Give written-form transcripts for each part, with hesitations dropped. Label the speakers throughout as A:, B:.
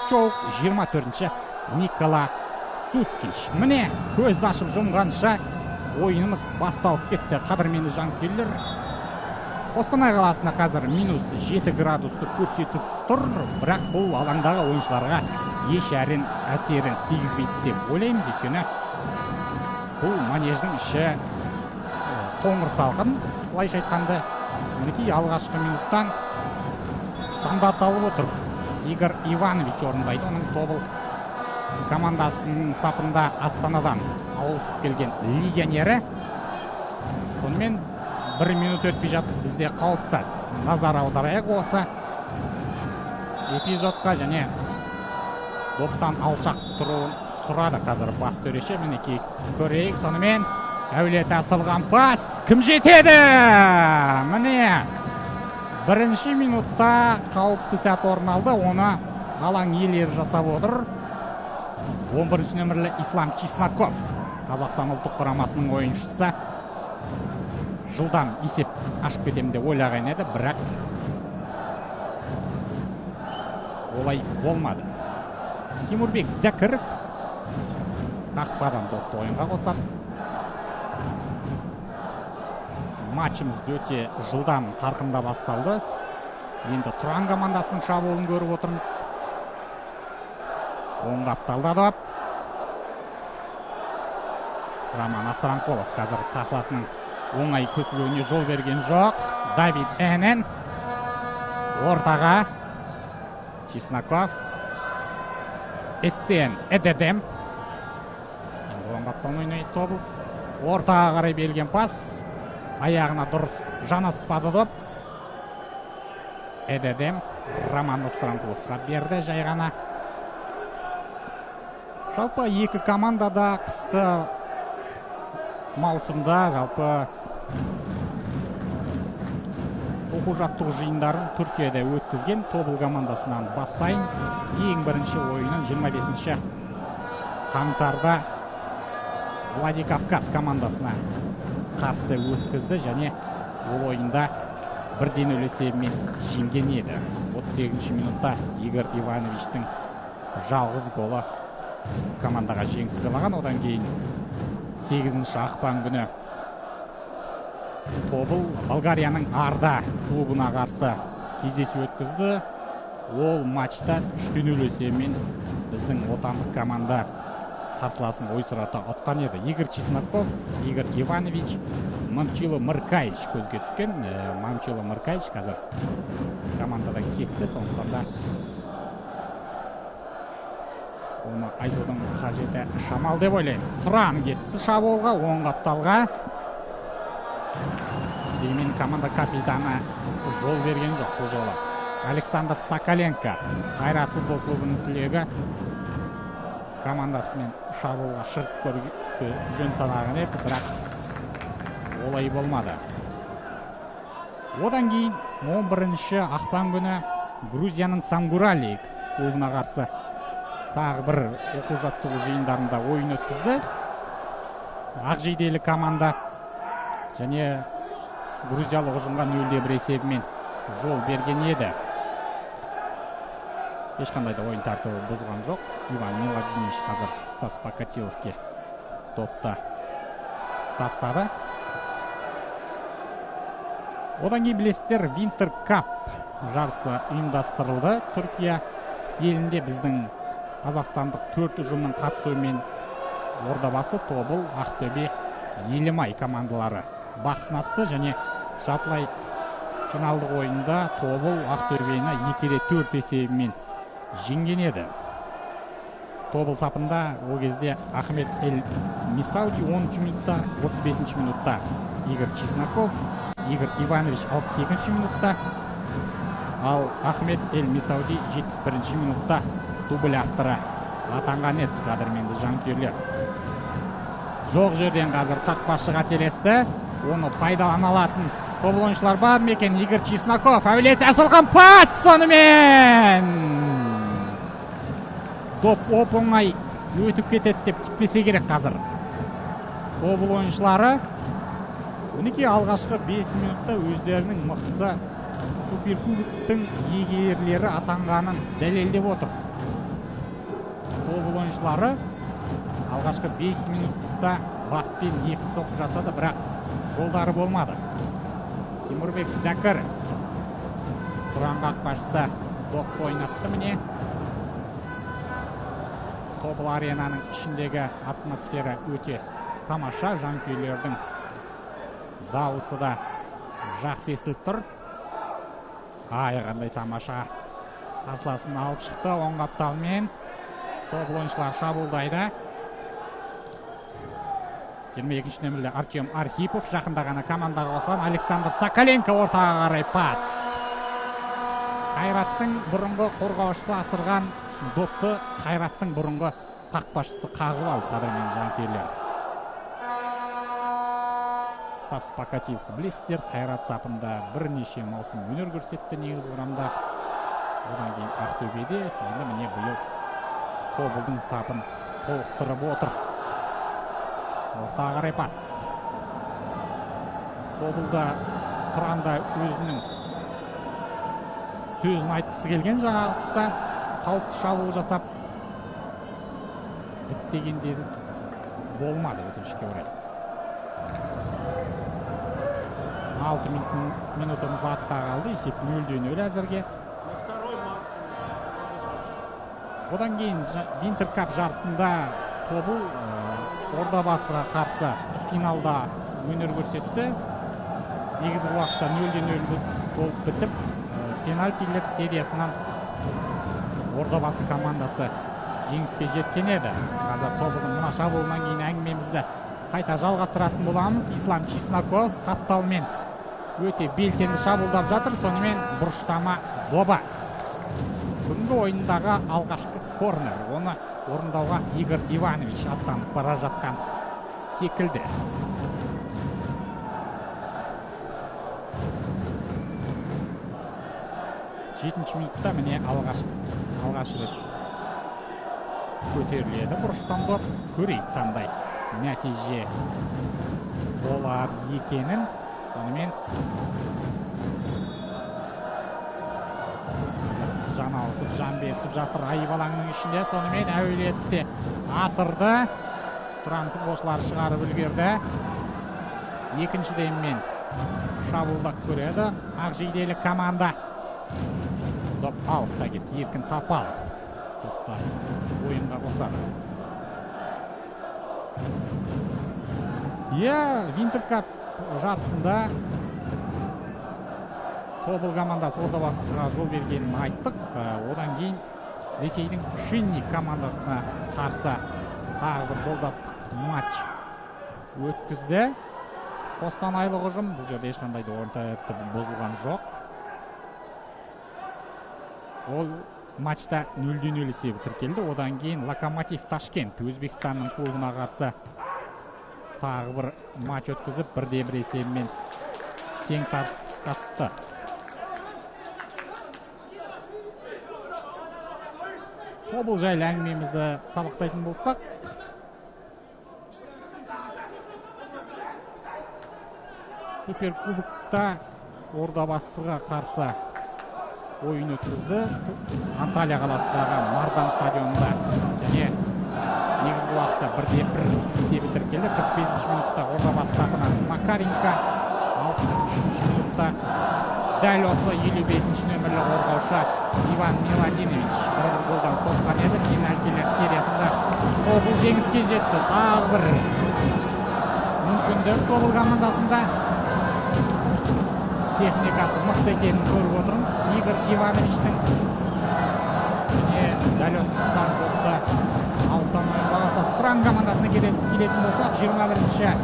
A: Чоук, 24-ші Никола Цуцкич. Міне, көз ашып жұмғанша ойынымыз басталып кетті. Қадірменді жанкүйерлер, Қостанай қаласында қазір минус 7 градусты көрсетіп тұр, бірақ бұл алаңдағы ойыншыларға еш әсерін тигізбейді деп ойлаймыз, өйткені бұл манеждің іші қоңыр салқын, былайша айтқанда. Мінекей алғашқы минуттан стандарт алып отыр. Игорь Иванович орындайды. Оның Тобыл командасының сапында Астанадан ауысып келген легионері. Сонымен 1 минут өтпей жатып бізде қауіпті сәт. Назар аударайық осы эпизодқа және доптан алшақ тұруын сұрады қазір бас төреші. Мінекей көрейік. Сонымен әулет асылған пас. Кім жетеді? Міне, бірінші минутта қауіпті сәт орын алды. Оны алаң иелері жасап отыр. 11 нөмірлі Ислам Чесноков, Қазақстан ұлттық құрамасының ойыншысы, жылдам есеп ашып кетемін деп ойлаған еді, бірақ олай болмады. Тимурбек Зәкіров қақпадан допты ойынға қосады. Матчымыз өте жылдам қарқында басталды. Енді Тұран командасының шабуылын көріп отырмыз. Оң қапталда доп. Роман Асранқұлов қазір қарсыласының оңай көсілуіне жол берген жоқ. Давид Энен ортаға. Чесноков. Эссен Эдедем. Енді оң қапталын ойнайды Тобыл. Ортаға қарай берілген пас. Аяғына дұрыс жанаспады доп. Эдедем Роман Асранқұловқа берді жай ғана. Жалпы екі команда да қысқы маусымда жалпы оқу жаттығу жиындарын Түркияда өткізген. Тобыл командасынан бастайын. Ең бірінші ойынын 25 қаңтарда Владикавказ командасына қарсы өткізді және ол ойында 1-0 есебімен жеңген еді. 38 минутта Игорь Ивановичтің жалғыз голы командаға жеңіс сыйлаған. Одан кейін 8 ақпан күні Тобыл Болгарияның Арда клубына қарсы кездесу өткізді. Ол матчта 3-0 есебімен біздің отандық команда қарсыласын ойсырата ұтқан еді. Игорь Чесноков, Игорь Иванович, Момчило Мыркаевич көзге түскен. Момчило Мыркаевич қазір командадан кетті, сондықтан да оны айтудың қажеті шамал деп ойлаймыз. Тұран кетті шабуылға, оң қапталға. Дегенмен команда капитаны жол берген жоқ бұл жолы. Александр Соколенко, Қайрат футбол клубының түлегі, командасымен шабуылға шығып көруге жөн санаған еді, бірақ олай болмады. Одан кейін 11 ақпан күні Грузияның Самгурали клубына қарсы тағы бір оқу жаттығу жиындарында ойын өткізді. Ақ жейделі команда және грузиялық ұжымға 0-1 есебімен жол берген еді. Ешқандай да ойын тәртібі бұзылған жоқ. Иван Миладинович қазір Стас Покатиловке допты тастады. Одан кейін білесіздер, Винтер Кап жарысы ұйымдастырылды. Түркия елінде біздің қазақстандық 4 ұжымның қатысуымен Ордабасы, Тобыл, Ақтөбе, Елімай командалары бақ сынасты және жартылай финалдық ойында Тобыл Ақтөбені 2-4 есебімен жеңген еді. Тобыл сапында ол кезде Ахмет Эль Мисауди 10 минутта, 35 минутта Игорь Чесноков, Игорь Иванович 62 минутта, ал Ахмет Эль Мисауди 71 минутта дубль авторы атанған еді. Қадірменді жанкүйерлер, жоқ жерден қазір қақпашы қателесті. Оны пайдалана алатын Тобыл ойыншылар бар ма екен? Игорь Чесноков, әулет асылған пас, сонымен доп оп-оңай өтіп кетеді деп күтпесе керек қазір Тобыл ойыншылары. Мінекей алғашқы 5 минутта өздерінің мықты суперкубоктың иегерлері атанғанын дәлелдеп отыр. Тобыл ойыншылары алғашқы 5 минутта баспен 2 соққы жасады, бірақ жолдары болмады. Тимурбек Зәкіров, Тұран қақпашысы, допты ойнатты міне. Тобыл аренаның ішіндегі атмосфера өте тамаша, жанкүйерлердің дауысы да жақсы естіліп тұр. Ай, қандай тамаша, қарсыласын алып шықты оң қапталмен. Тобыл ойыншылар шабуылдайды. 22-ші нөмірлі Артем Архипов, жақында ғана командаға қосылған Александр Соколенко, ортаға қарай пас. Қайраттың бұрынғы қорғаушысы асырған допты Қайраттың бұрынғы қақпашысы қағып алды, қадірменді жанкүйерлер. Стас Покатиловті білесіздер, Қайрат сапында бірнеше маусым өнер көрсетті негізгі құрамда. Одан кейін Ақтөбеде, енді міне биыл Тобылдың сапын толықтырып отыр. Ортаға қарай пас. Тобылда Тұранда өзінің сөзін айтқысы келген жаңағы тұста қауіпті шабуыл жасап діттегенде болмады, өкінішке орай. 6 минутымыз артта қалды, есеп 0-0 әзірге. Одан кейін Винтер Кап жарысында Тобыл Ордабасыға қарсы финалда өнер көрсетті. Негізгі уақытта 0-0 болып бітіп, пенальтилер сериясынан Ордабасы командасы жеңіске жеткен еді. Қазір Тобылдың мына шабуылынан кейін әңгімемізді қайта жалғастыратын боламыз. Ислам Чесноков қапталмен өте белсенді шабуылдап жатыр. Сонымен бұрыштама доба. Бүгінгі ойындағы алғашқы корнер. Оны орындауға Игорь Иванович аттанып бара жатқан секілді. Жетінші минутта міне алғаш рет көтеріледі бұрыштан доп. Көрейік қандай нәтиже болар екенін. Сонымен жан алысып, жан берісіп жатыр айып алаңының ішінде. Сонымен әуелетте асырды. Тұран футболшылары шығарып үлгерді. Екінші деммен шабуылдап көреді ақ жейделі команда. Доп алып та кетті. Еркін Тапалов допты ойынға қосады. Иә, Винтер Кап жарысында Тобыл командасы Ордабасыға жол бергенін айттық. Одан кейін Ресейдің Шинник командасына қарсы тағы бір жолдастық матч өткізді. Қостанайлық ұжым бұл жерде ешқандай да ойын тәртібі бұзылған жоқ. Ол матчта 0-0 есебі тіркелді. Одан кейін Локомотив Ташкент Өзбекстанның клубына қарсы тағы бір матч өткізіп, 1-1 есебімен тең тартысты. Тобыл жайлы әңгімемізді сабақтайтын болсақ, Суперкубокта Ордабасыға қарсы ойын өткізді. Анталия қаласындағы Мардан стадионында. Және негізгі уақытта 1-1 есебі тіркелді. 45 минутта Ордабасы сапынан Макаренко, 63 минутта дәл осы 55 нөмірлі қорғаушы Иван Миладинович бір голдан соққан еді. Пенальтилер сериясында Тобыл жеңіске жетті. Тағы бір мүмкіндік Тобыл командасында. Техникасы мықты екенін көріп отырмыз. Игорь Ивановичтің және дәл осы тұстан допты алттан ойынға қосады. Тұран командасына келетін болсақ, 21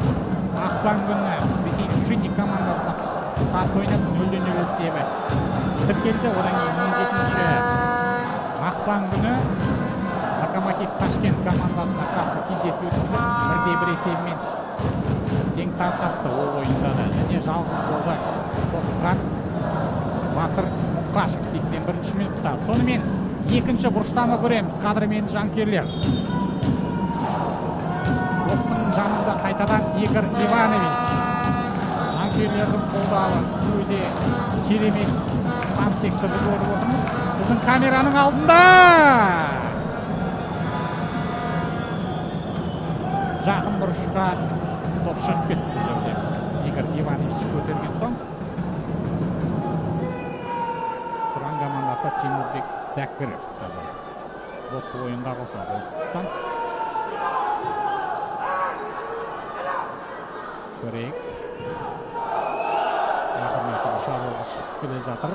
A: ақпан күні Ресейдің Шинник командасына қарсы ойнап 0-0 есебі тіркелді. Одан кейін 17 ақпан күні Локомотив Ташкент командасына қарсы кездесу өткізіп, 1-1 есебімен тең тартысты ол ойында да. Және жалғыз голды соққан Батыр Мұқашев 81 минутта. Сонымен екінші бұрыштама көреміз, қадірменді жанкүйерлер. Доптың жанында қайтадан Игорь Иванович. Жанкүйерлердің қолдауы өте керемет сан секторды көріп отырмыз. Біздің камераның алдында Зәкіров қазір допты ойынға қосады осы тұстан. Көрейік. Ақырын шабуылға шығып келе жатыр.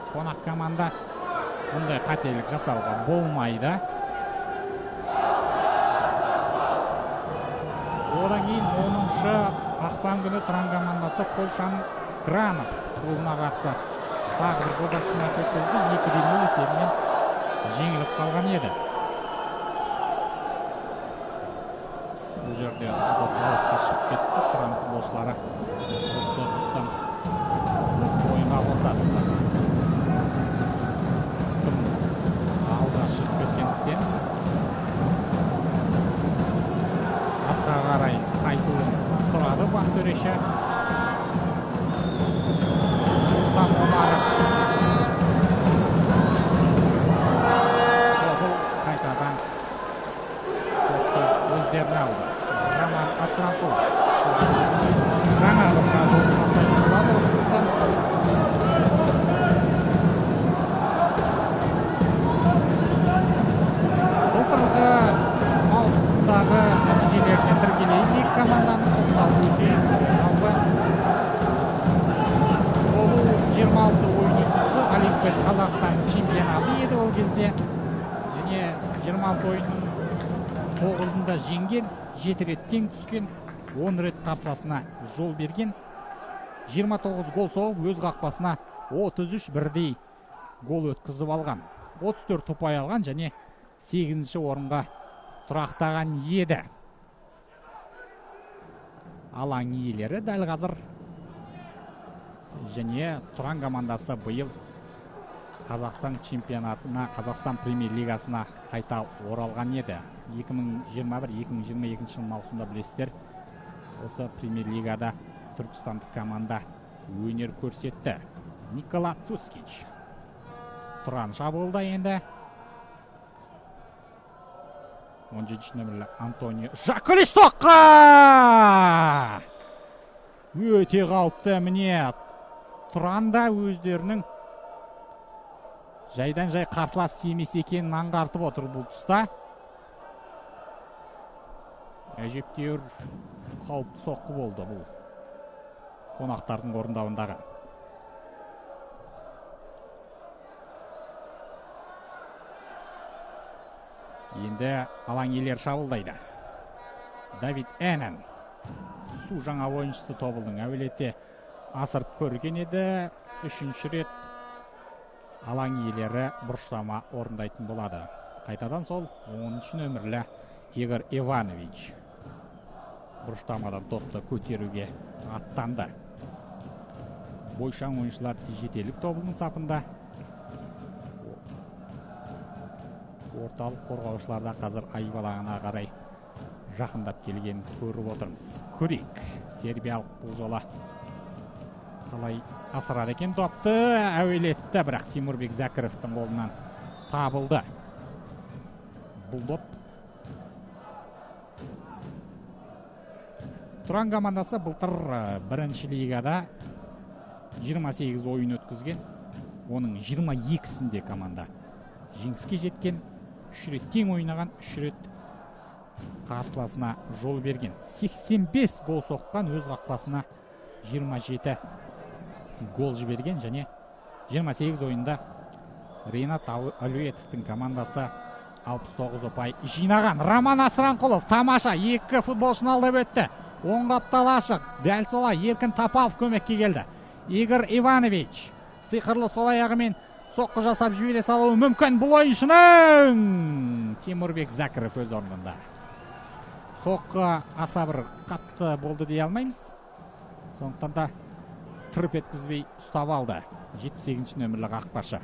A: Қонақ команда бұндай қателік жасауға болмайды. Одан кейін 10 ақпан күні Тұран командасы Польшаның Гранов клубына қарсы тағы бір жолдастық матч өткізді. 2-0 есебімен жеңіліп қалған еді. Бұл жерде доп аутқа шығып кетті. Тұран футболшылары осы тұстан ойынға қосады. Тым алға шығып кеткендіктен артқа қарай қайтуын сұрады бас төреші. Рустам Омаров Тобыл қайтадан допты өздеріне алды. Роман Асранқұлов жаңа бір шабуыл жасайтын болады осы тұстан. Былтырғы маусымдағы нәтижелеріне тіркелейін екі команданың тоқталып өтейін. Жалпы Тобыл 26 ойын өткізді. Олимпиад Қазақстан чемпионаты еді ол кезде. Және 26 ойынның 9-ында жеңген, 7 рет тең түскен, 10 рет қарсыласына жол берген. 29 гол соғып, өз қақпасына 33 бірдей гол өткізіп алған. 34 ұпай алған және 8-ші орынға тұрақтаған еді. Алаң иелері дәл қазір және Тұран командасы биыл Қазақстан чемпионатына, Қазақстан премьер-лигасына қайта оралған еді. 2021-2022 жыл маусымда білесіздер, осы премьер-лигада түркістандық команда өнер көрсетті. Никола Цускич Тұран шабуылда енді. 17 нөмірлі Антонио Жакулич соққы! Өте қауіпті. Міне Тұран да өздерінің жайдан жай қарсылас емес екенін аңғартып отыр бұл тұста. Әжептәуір қауіпті соққы болды бұл қонақтардың орындауындағы. Енді алаң иелері шабуылдайды. Давид Энен, су жаңа ойыншысы Тобылдың, әуелете асырып көрген еді. Үшінші рет алаң иелері бұрыштама орындайтын болады. Қайтадан сол 13 нөмірлі Игорь Иванович бұрыштамадан допты көтеруге аттанды. Бойшаң ойыншылар жетелік Тобылдың сапында. Орталық қорғаушыларда қазір айып алаңына қарай жақындап келген көріп отырмыз. Көрейік, сербиялық бұл жолы қалай асырады екен допты. Әуелетті, бірақ Тимурбек Зәкіровтің қолынан табылды бұл доп. Тұран командасы былтыр бірінші лигада 28 ойын өткізген. Оның 22-сінде команда жеңіске жеткен. 3 рет тең ойнаған, 3 рет қарсыласына жол берген. 85 гол соққан, өз қақпасына 27 гол жіберген және 28 ойында Ренат Алюетовтің командасы 69 ұпай жинаған. Роман Асранқұлов тамаша, екі футболшыны алдап өтті. Оң қаптал ашық, дәл солай Еркін Тапалов көмекке келді. Игорь Иванович сиқырлы сол аяғымен соққы жасап жібере салуы мүмкін бұл ойыншының. Тимурбек Зәкіров өз орнында. Соққы аса бір қатты болды дей алмаймыз. Сондықтан да тырп еткізбей ұстап алды 78 нөмірлі қақпашы.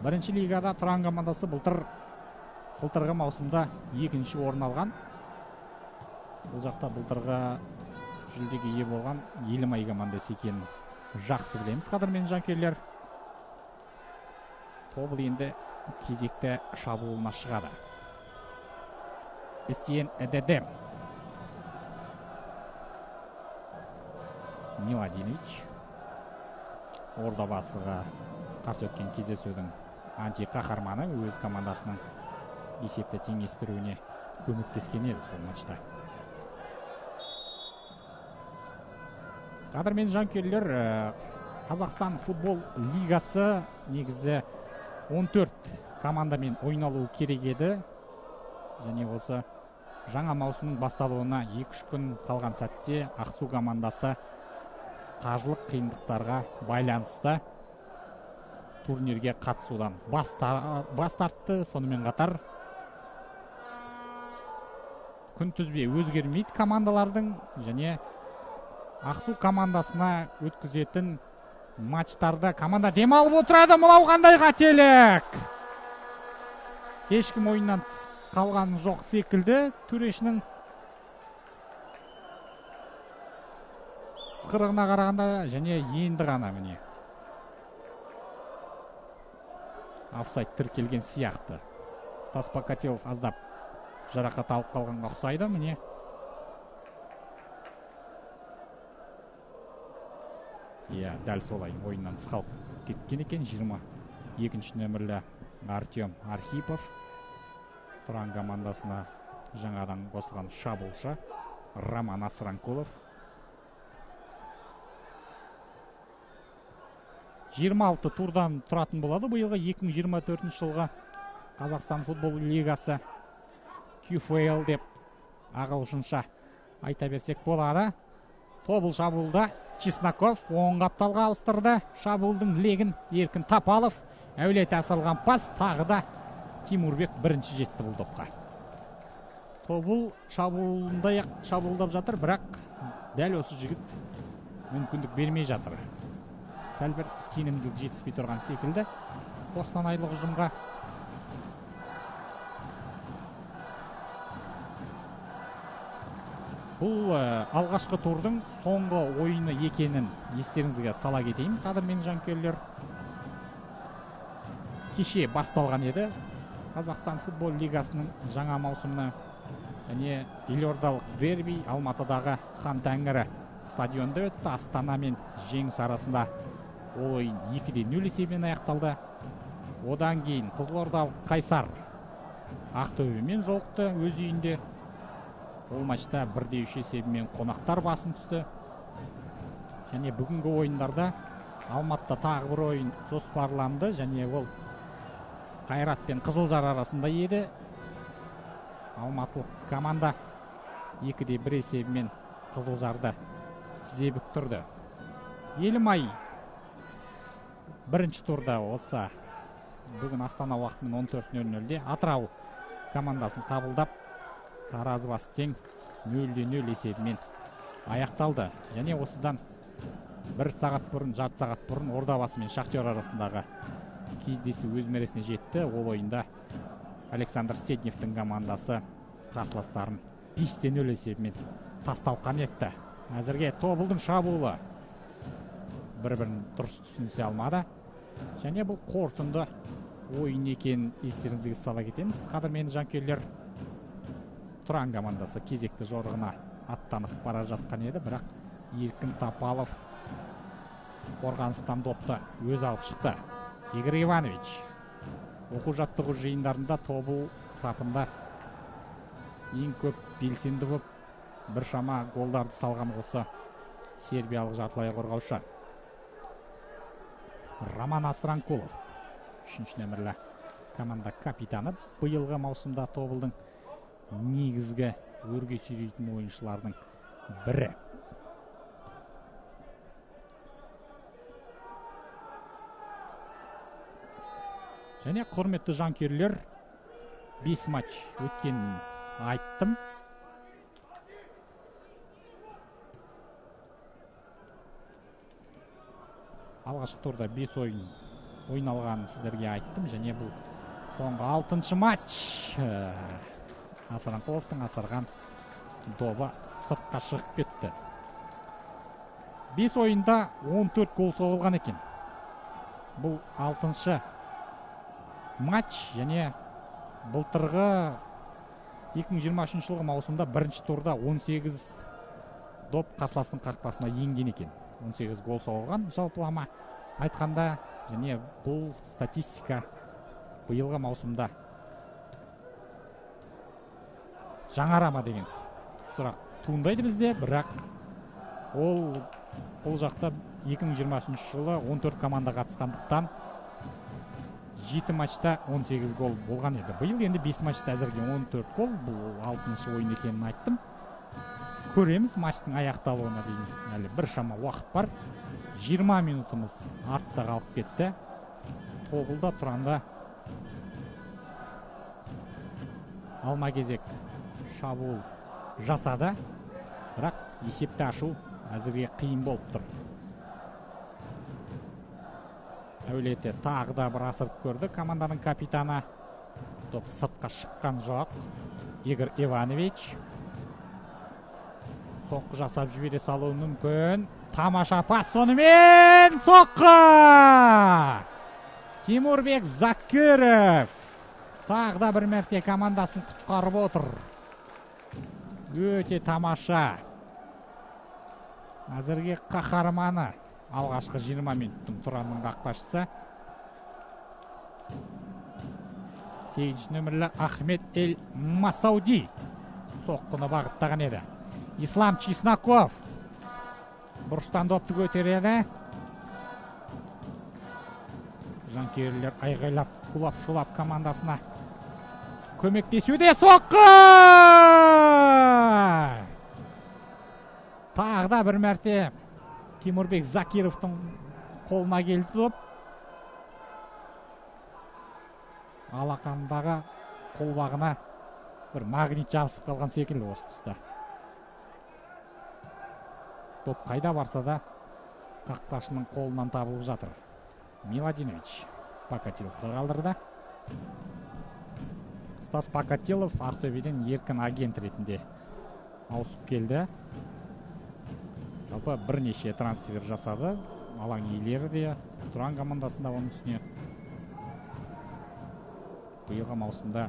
A: Бірінші лигада Тұран командасы былтырғы маусымда екінші орын алған. Бұл жақта былтырғы жүлдеге ие болған Елімай командасы екенін жақсы білеміз, қадірменді жанкүйерлер. Тобыл енді кезекті шабуылына шығады. Эсен Эдедем. Миладинович Ордабасыға Қарсы өткен кездесудің антиқаһарманы өз командасының есепті теңестіруіне көмектескен еді сол матчта. Қадірменді жанкүйерлер, Қазақстан футбол лигасы негізі 14 командамен ойналуы керек еді. Және осы жаңа маусымның басталуына 2-3 күн қалған сәтте Ақсу командасы қаржылық қиындықтарға байланысты турнирге қатысудан бас тартты. Сонымен қатар күнтізбе өзгермейді командалардың, және Ақсу командасына өткізетін матчтарда команда демалып отырады. Мынау қандай қателік! Ешкім ойыннан тыс қалған жоқ секілді. Төрешінің сықырығына қарағанда, және енді ғана міне офсайд тіркелген сияқты. Стас Покатилов аздап жарақат алып қалғанға ұқсайды. Міне иә, дәл солай ойыннан тыс қалып кеткен екен. 22 нөмірлі Артем Архипов, Тұран командасына жаңадан қосылған шабуылшы Роман Асранкулов. 26 турдан тұратын болады биылғы 2024 жылғы Қазақстан футбол лигасы, QFL деп ағылшынша айта берсек болады. Тобыл шабуылда Чесноков оң қапталға ауыстырды. Шабуылдың легін Еркін Тапалов. Әулет асырылған пас, тағы да Тимурбек бірінші жетті бұл допқа. Тобыл шабуылындай шабуылдап жатыр, бірақ дәл осы жігіт мүмкіндік бермей жатыр. Сәл бір сенімділік жетіспей тұрған секілді қостанайлық ұжымға. Бұл алғашқы турдың соңғы ойыны екенін естеріңізге сала кетейін, қадірменді жанкүйерлер. Кеше басталған еді Қазақстан футбол лигасының жаңа маусымына, және елордалық дерби Алматыдағы Хан Тәңірі стадионында өтті. Астана мен Жеңіс арасында ол ойын 2-0 есебімен аяқталды. Одан кейін қызылордалық Қайсар Ақтөбемен жолықты өз үйінде. Ол матчта 1-3 есебімен қонақтар басым түсті. Және бүгінгі ойындарда Алматыда тағы бір ойын жоспарланды, және ол Қайрат пен Қызылжар арасында еді. Алматылық команда 2-1 есебімен Қызылжарды тізе бүктірді. Елімай бірінші турда осы бүгін Астана уақытымен 14:00-де Атырау командасын қабылдап, таразы басы тең 0-0 есебімен аяқталды. Және осыдан бір сағат бұрын, жарты сағат бұрын Ордабасы мен Шахтер арасындағы кездесу өз мәресіне жетті. Ол ойында Александр Седневтің командасы қарсыластарын 5-0 есебімен тас-талқан етті. Әзірге Тобылдың шабуылы бір-бірін дұрыс түсінісе алмады. Және бұл қорытынды ойын екенін естеріңізге сала кетеміз. Қадірменді жанкүйерлер, Тұран командасы кезекті жорығына аттанып бара жатқан еді, бірақ Еркін Тапалов қорғаныстан допты өз алып шықты. Игорь Иванович оқу жаттығу жиындарында Тобыл сапында ең көп белсенді болып біршама голдарды салған осы сербиялық жартылай қорғаушы Роман Асранкулов, 3-ші нөмірлі команда капитаны. Биылғы маусымда Тобылдың негізгі өрге сүйрейтін ойыншылардың бірі. Және құрметті жанкүйерлер, 5 матч өткенін айттым. Алғашқы турда 5 ойын ойналғанын сіздерге айттым. Және бұл соңғы 6-шы матч. Асранқұловтың асырған добы сыртқа шығып кетті. 5 ойында 14 гол соғылған екен. Бұл 6-шы матч. Және былтырғы 2023 жылғы маусымда бірінші турда 18 доп қарсыластың қақпасына енген екен. 18 гол соғылған жалпылама. айтқанда, және бұл статистика биылғы маусымда жаңара ма деген сұрақ туындайды бізде, бірақ ол бұл жақта 2023 жылы 14 команда қатысқандықтан 7 матчта 18 гол болған еді. Биыл енді 5 матчта әзірге 14 гол, бұл 6-шы ойын екенін айттым. Көреміз, матчтың аяқталуына дейін әлі біршама уақыт бар. 20 минутымыз артта қалып кетті. Тобылда Тұранда алма кезек шабуыл жасады, бірақ есепті ашу әзірге қиын болып тұр. Әулеті тағы да бір асырып көрді команданың капитаны. Топ сыртқа шыққан жоқ. Игорь Иванович соққы жасап жібере салуы мүмкін. Тамаша пас, сонымен соққы! Тимурбек Закиров тағы да бір мәрте командасын құтқарып отыр. Өте тамаша. Әзірге қаһарманы алғашқы 20 минуттың Тұранның қақпашысы 8 нөмірлі Ахмет Эль Масауди соққыны бағыттаған еді. Ислам Чесноков бұрыштан допты көтереді. Жанкүйерлер айғайлап, шулап-шулап командасына көмектесуде. Соққы! Тағы да бір мәрте Тимурбек Закировтың қолына келді доп. Алақандағы қолбағына бір магнит жабысып қалған секілді осы тұста. Топ қайда барса да қақпашының қолынан табылып жатыр. Миладинович Покатиловқа қалдырды. Стас Покатилов Ақтөбеден еркін агент ретінде ауысып келді. Жалпы бірнеше трансфер жасады. Алаң иелері де Тұран командасында, оның үстіне биылғы маусымда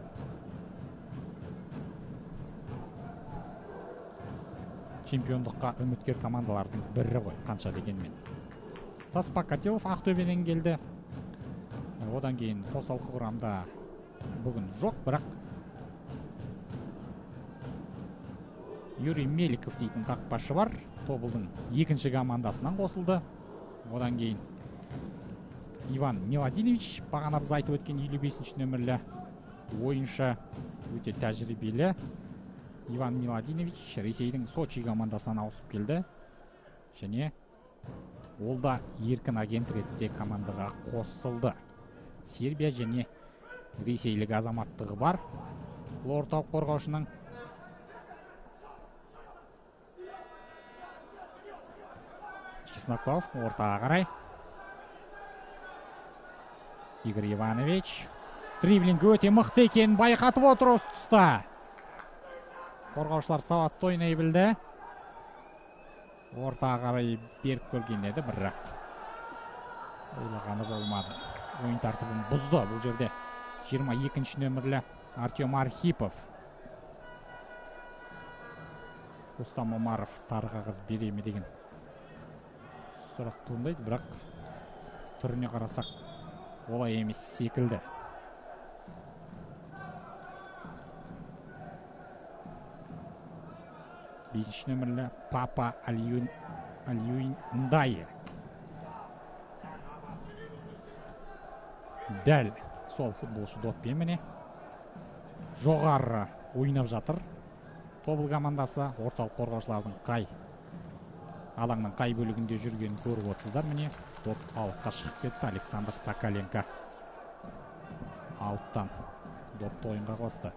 A: чемпиондыққа үміткер командалардың бірі ғой, қанша дегенмен. Стас Покатилов Ақтөбеден келді. Одан кейін қосалқы құрамда бүгін жоқ, бірақ Юрий Меликов дейтін қақпашы бар. Тобылдың екінші командасынан қосылды. Одан кейін Иван Миладинович, бағана біз айтып өткен 55 нөмірлі ойыншы, өте тәжірибелі. Иван Миладинович Ресейдің Сочи командасынан ауысып келді. Және ол да еркін агент ретінде командаға қосылды. Сербия және ресейлік азаматтығы бар бұл орталық қорғаушының. Чесноков ортаға қарай. Игорь Иванович дриблинг өте мықты екенін байқатып отыр осы тұста. Қорғаушылар сауатты ойнай білді. Ортаға қарай беріп көрген еді, бірақ ойлағаны болмады. Ойын тәртібін бұзды бұл жерде 22 нөмірлі Артем Архипов. Рустам Омаров сары қағаз бере ме деген сұрақ туындайды, бірақ түріне қарасақ олай емес секілді. Бесінші нөмірлі Папа Алиюн Ndайы. Дәл сол футболшы доппен міне жоғары ойнап жатыр. Тобыл командасы орталық қорғаушылардың қай алаңның қай бөлігінде жүргенін көріп отырсыздар. Міне доп аутқа шығып кетті. Александр Соколенко ауттан допты ойынға қосты.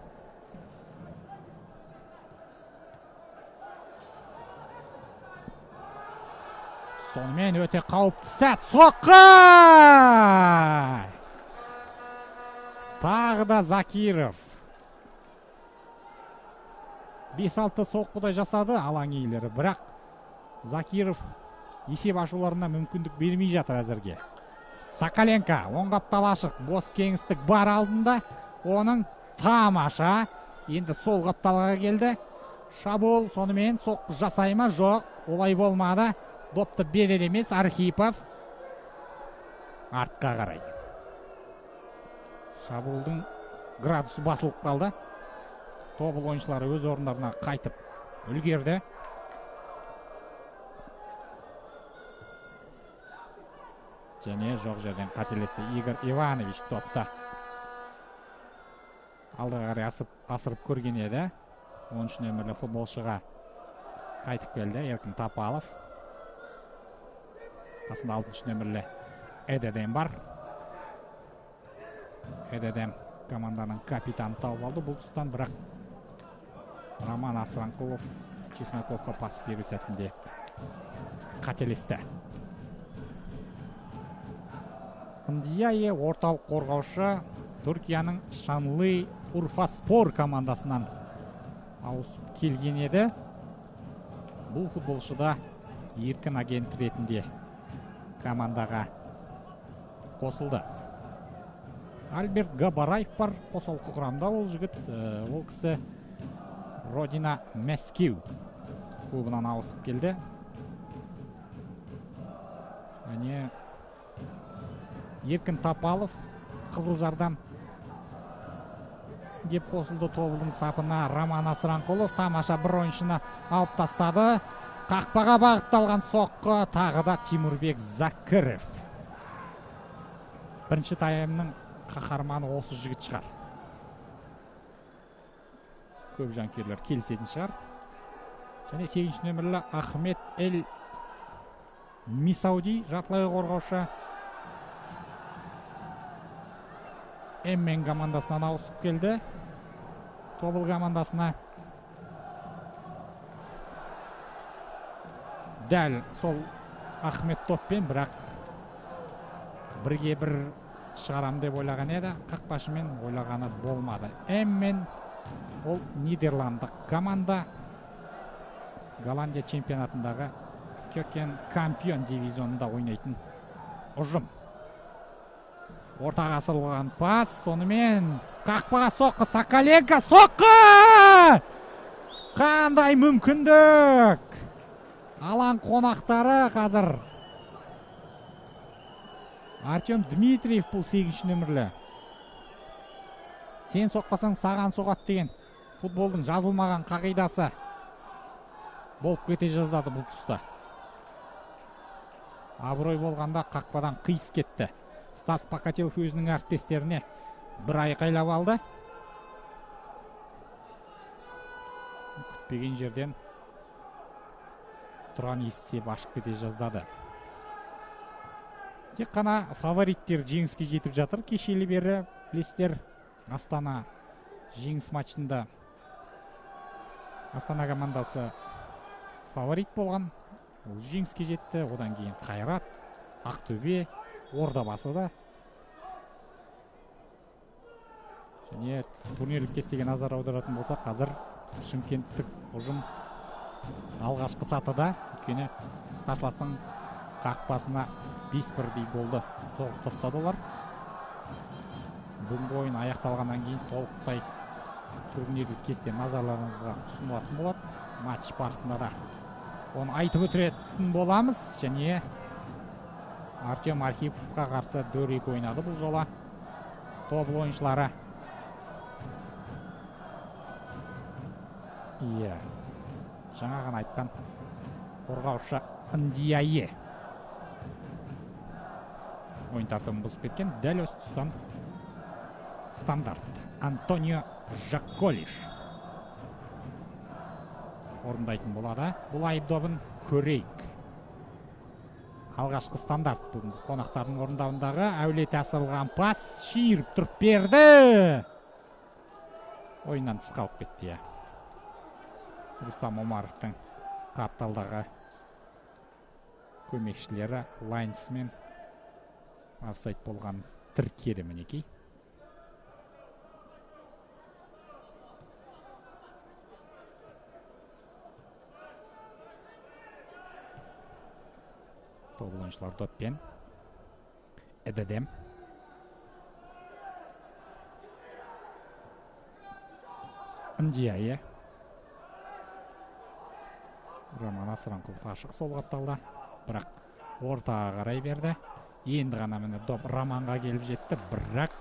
A: Сонымен өте қауіпті сәт. Соққы! Тағы да Закиров. 5-6 соққыдай жасады алаң иелері, бірақ Закиров есеп ашуларына мүмкіндік бермей жатыр әзірге. Соколенко оң қаптал ашық, бос кеңістік бар алдында. Оның тамаша. Енді сол қапталға келді. Шабуыл, сонымен соққы жасай ма? Жоқ, олай болмады. Допты берер емес Архипов. Артқа қарай. Шабуылдың градусы басылып қалды. Тобыл ойыншылары өз орындарына қайтып үлгерді. Және жоқ жерден қателесті Игорь Иванович топта. Алдыға қарай асырып көрген еді. 13 нөмірлі футболшыға қайтып келді Еркін Тапалов. Қасында 6 нөмірлі Эдедем бар. Эдедем команданың капитаны тауып алды бұл тұстан, бірақ Роман Асранқұлов Чесноковқа пас беру сәтінде қателесті. Ндияе орталық қорғаушы Түркияның Шанлы Урфаспор командасынан ауысып келген еді. Бұл футболшы да еркін агент ретінде командаға қосылды. Альберт Габараев бар қосалқы құрамда. Ол жігіт, ол кісі Родина Мәскеу клубынан ауысып келді. Және Еркін Тапалов Қызылжардан деп қосылды тобылдың сапына. Роман Асранқұлов тамаша бір ойыншыны алып тастады. Қақпаға бағытталған соққы тағы да Тимурбек Закіров. Бірінші таймның қаһарманы осы жігіт шығар. Көп жанкүйерлер келісетін шығар. Және 8 нөмірлі Ахмет Эль Мисауди жартылай қорғаушы Эммен командасынан ауысып келді Тобыл командасына. Дәл сол Ахмет топпен, бірақ бірге бір шығарам деп ойлаған еді, қақпашымен ойлағаны болмады. Эммен ол нидерландық команда, Голландия чемпионатындағы Кёкен Кампион дивизионында ойнайтын ұжым. Ортаға асырылған пас, сонымен қақпаға соққы, Соколенко соққы! Қандай мүмкіндік! Алаң қонақтары қазір. Артем Дмитриев бұл 8 нөмірлі. Сен соқпасаң саған соғады деген футболдың жазылмаған қағидасы болып кете жаздады бұл тұста. Абырой болғанда қақпадан қиыс кетті. Стас Покатилов өзінің әріптестеріне бір айқайлап алды. Күтпеген жерден тұрған есеп ашып кете жаздады. Тек қана фавориттер жеңіске жетіп жатыр. Кешелі бері білесіздер, Астана жеңіс матчында Астана командасы фаворит болған. Ол жеңіске жетті. Одан кейін Қайрат, Ақтөбе, Ордабасы да. Және турнирлік кестеге назар аударатын болсақ, қазір шымкенттік ұжым алғашқы сатыда, өйткені қарсыластың қақпасына 5 бірдей голды соғып тастады олар. Бүгінгі ойын аяқталғаннан кейін толықтай турнирлік кесте назарларыңызға ұсынылатын болады. Матч барысында да оны айтып өтетін боламыз. Және Артем Архиповқа қарсы дөрекі ойнады бұл жолы Тобыл ойыншылары. Иә, жаңа ғана айтқан қорғаушы Ндияе ойын тәртібін бұзып кеткен. Дәл осы тұстан стандарт Антонио Жаколиш орындайтын болады. Бұл айып добын көрейік. Алғашқы стандарт бүгінгі қонақтардың орындауындағы әулет асырылған пас шиырып тұрып берді. Ойыннан тыс қалып кетті. Рустам Омаровтың қапталдағы көмекшілері лайнсмен офсайд болған тіркеді мінекей. Тобыл ойыншылар доппен. Эдедем. Ндияе. Роман Асранқұлов ашық сол қапталда, бірақ ортаға қарай берді. Енді ғана міне доп Романға келіп жетті, бірақ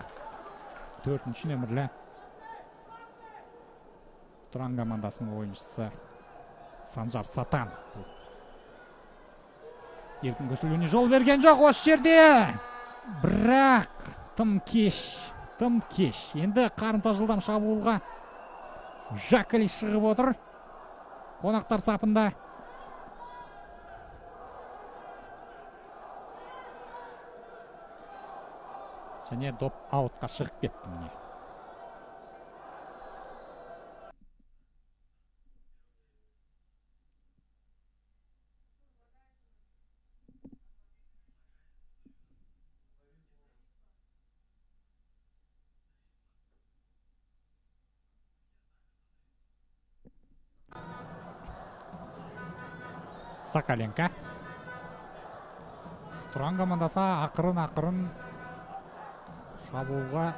A: 4-ші нөмірлі Тұран командасының ойыншысы Санжар Сатанов еркін көсілуіне жол берген жоқ осы жерде. Бірақ тым кеш, тым кеш. Енді қарымта жылдам шабуылға Жакали шығып отыр. Қонақтар сапында. Және доп аутқа шығып кетті міне. Соколенко. Тұран командасы ақырын-ақырын шабуылға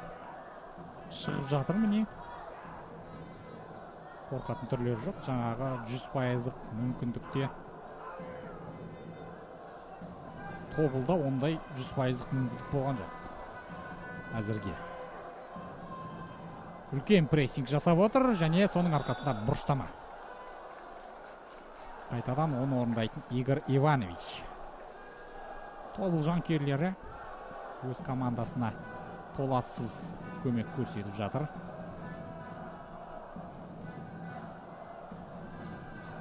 A: шығып жатыр міне. Қорқатын түрлері жоқ. Жаңағы 100%-лық мүмкіндікте Тобылда ондай 100%-лық мүмкіндік болған жоқ әзірге. Үлкен прессинг жасап отыр және соның арқасында бұрыштама. Қайтадан оны орындайтын Игорь Иванович. Тобыл жанкүйерлері өз командасына толассыз көмек көрсетіп жатыр.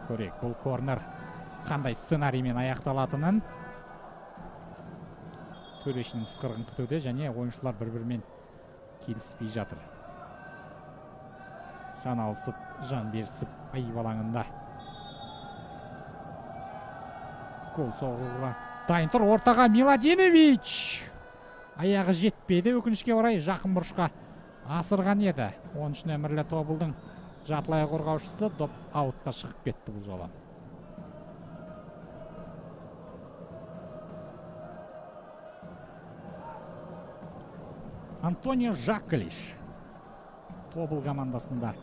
A: Көрейік, бұл корнер қандай сценариймен аяқталатынын. Төрешінің ысқырығын күтуде және ойыншылар бір-бірімен келіспей жатыр. Жан алысып, жан берісіп айып алаңында гол соғуға дайын тұр. Ортаға Миладинович. Аяғы жетпеді, өкінішке орай жақын бұрышқа асырған еді. 13 нөмірлі Тобылдың жартылай қорғаушысы доп аутқа шығып кетті бұл жолы. Антонио Жакалиш Тобыл командасында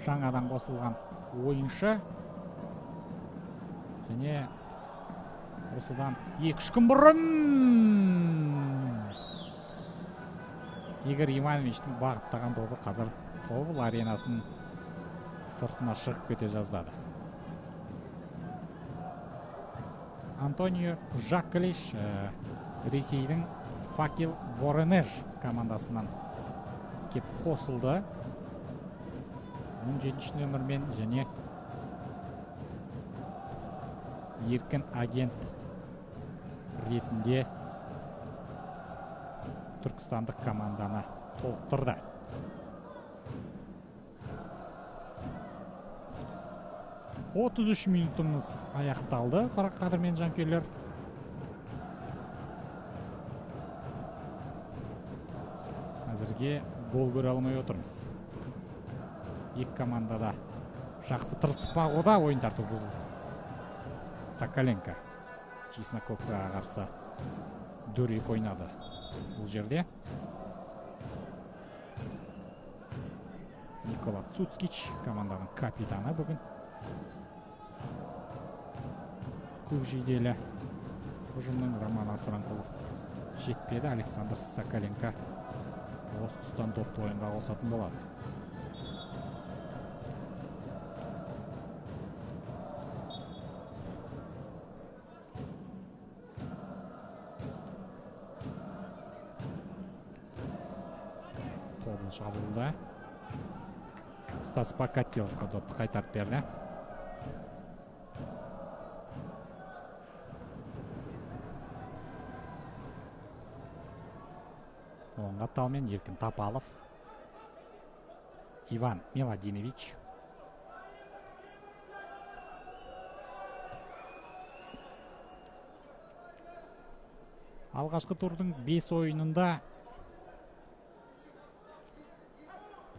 A: жаңадан қосылған ойыншы. Және осыдан 2-3 күн бұрын Игорь Ивановичтің бағыттаған добы қазір Тобыл аренасының сыртына шығып кете жаздады. Антонио Жакалиш Ресейдің Факел Воронеж командасынан кеп қосылды. 17 нөмірмен және еркін агент ретінде түркістандық команданы толықтырды. 33 минутымыз аяқталды, қадірмен жанкүйерлер. Әзірге гол көре алмай отырмыз. Екі командада жақсы тырысып бағуда, ойын тәртібі бұзылды. Соколенко Чесноковқа қарсы дөрекі ойнады бұл жерде. Никола Цуцкич команданың капитаны бүгін. Көкжиделі ұжымның Роман Асыранқұлов жетпеді. Александр Соколенко осы тұстан допты ойынға қосатын болады. Тобыл шабуылда. Стас Покатиловқа допты қайтарып берді. Оң қапталмен Еркін Тапалов. Иван Миладинович. Алғашқы турдың 5 ойынында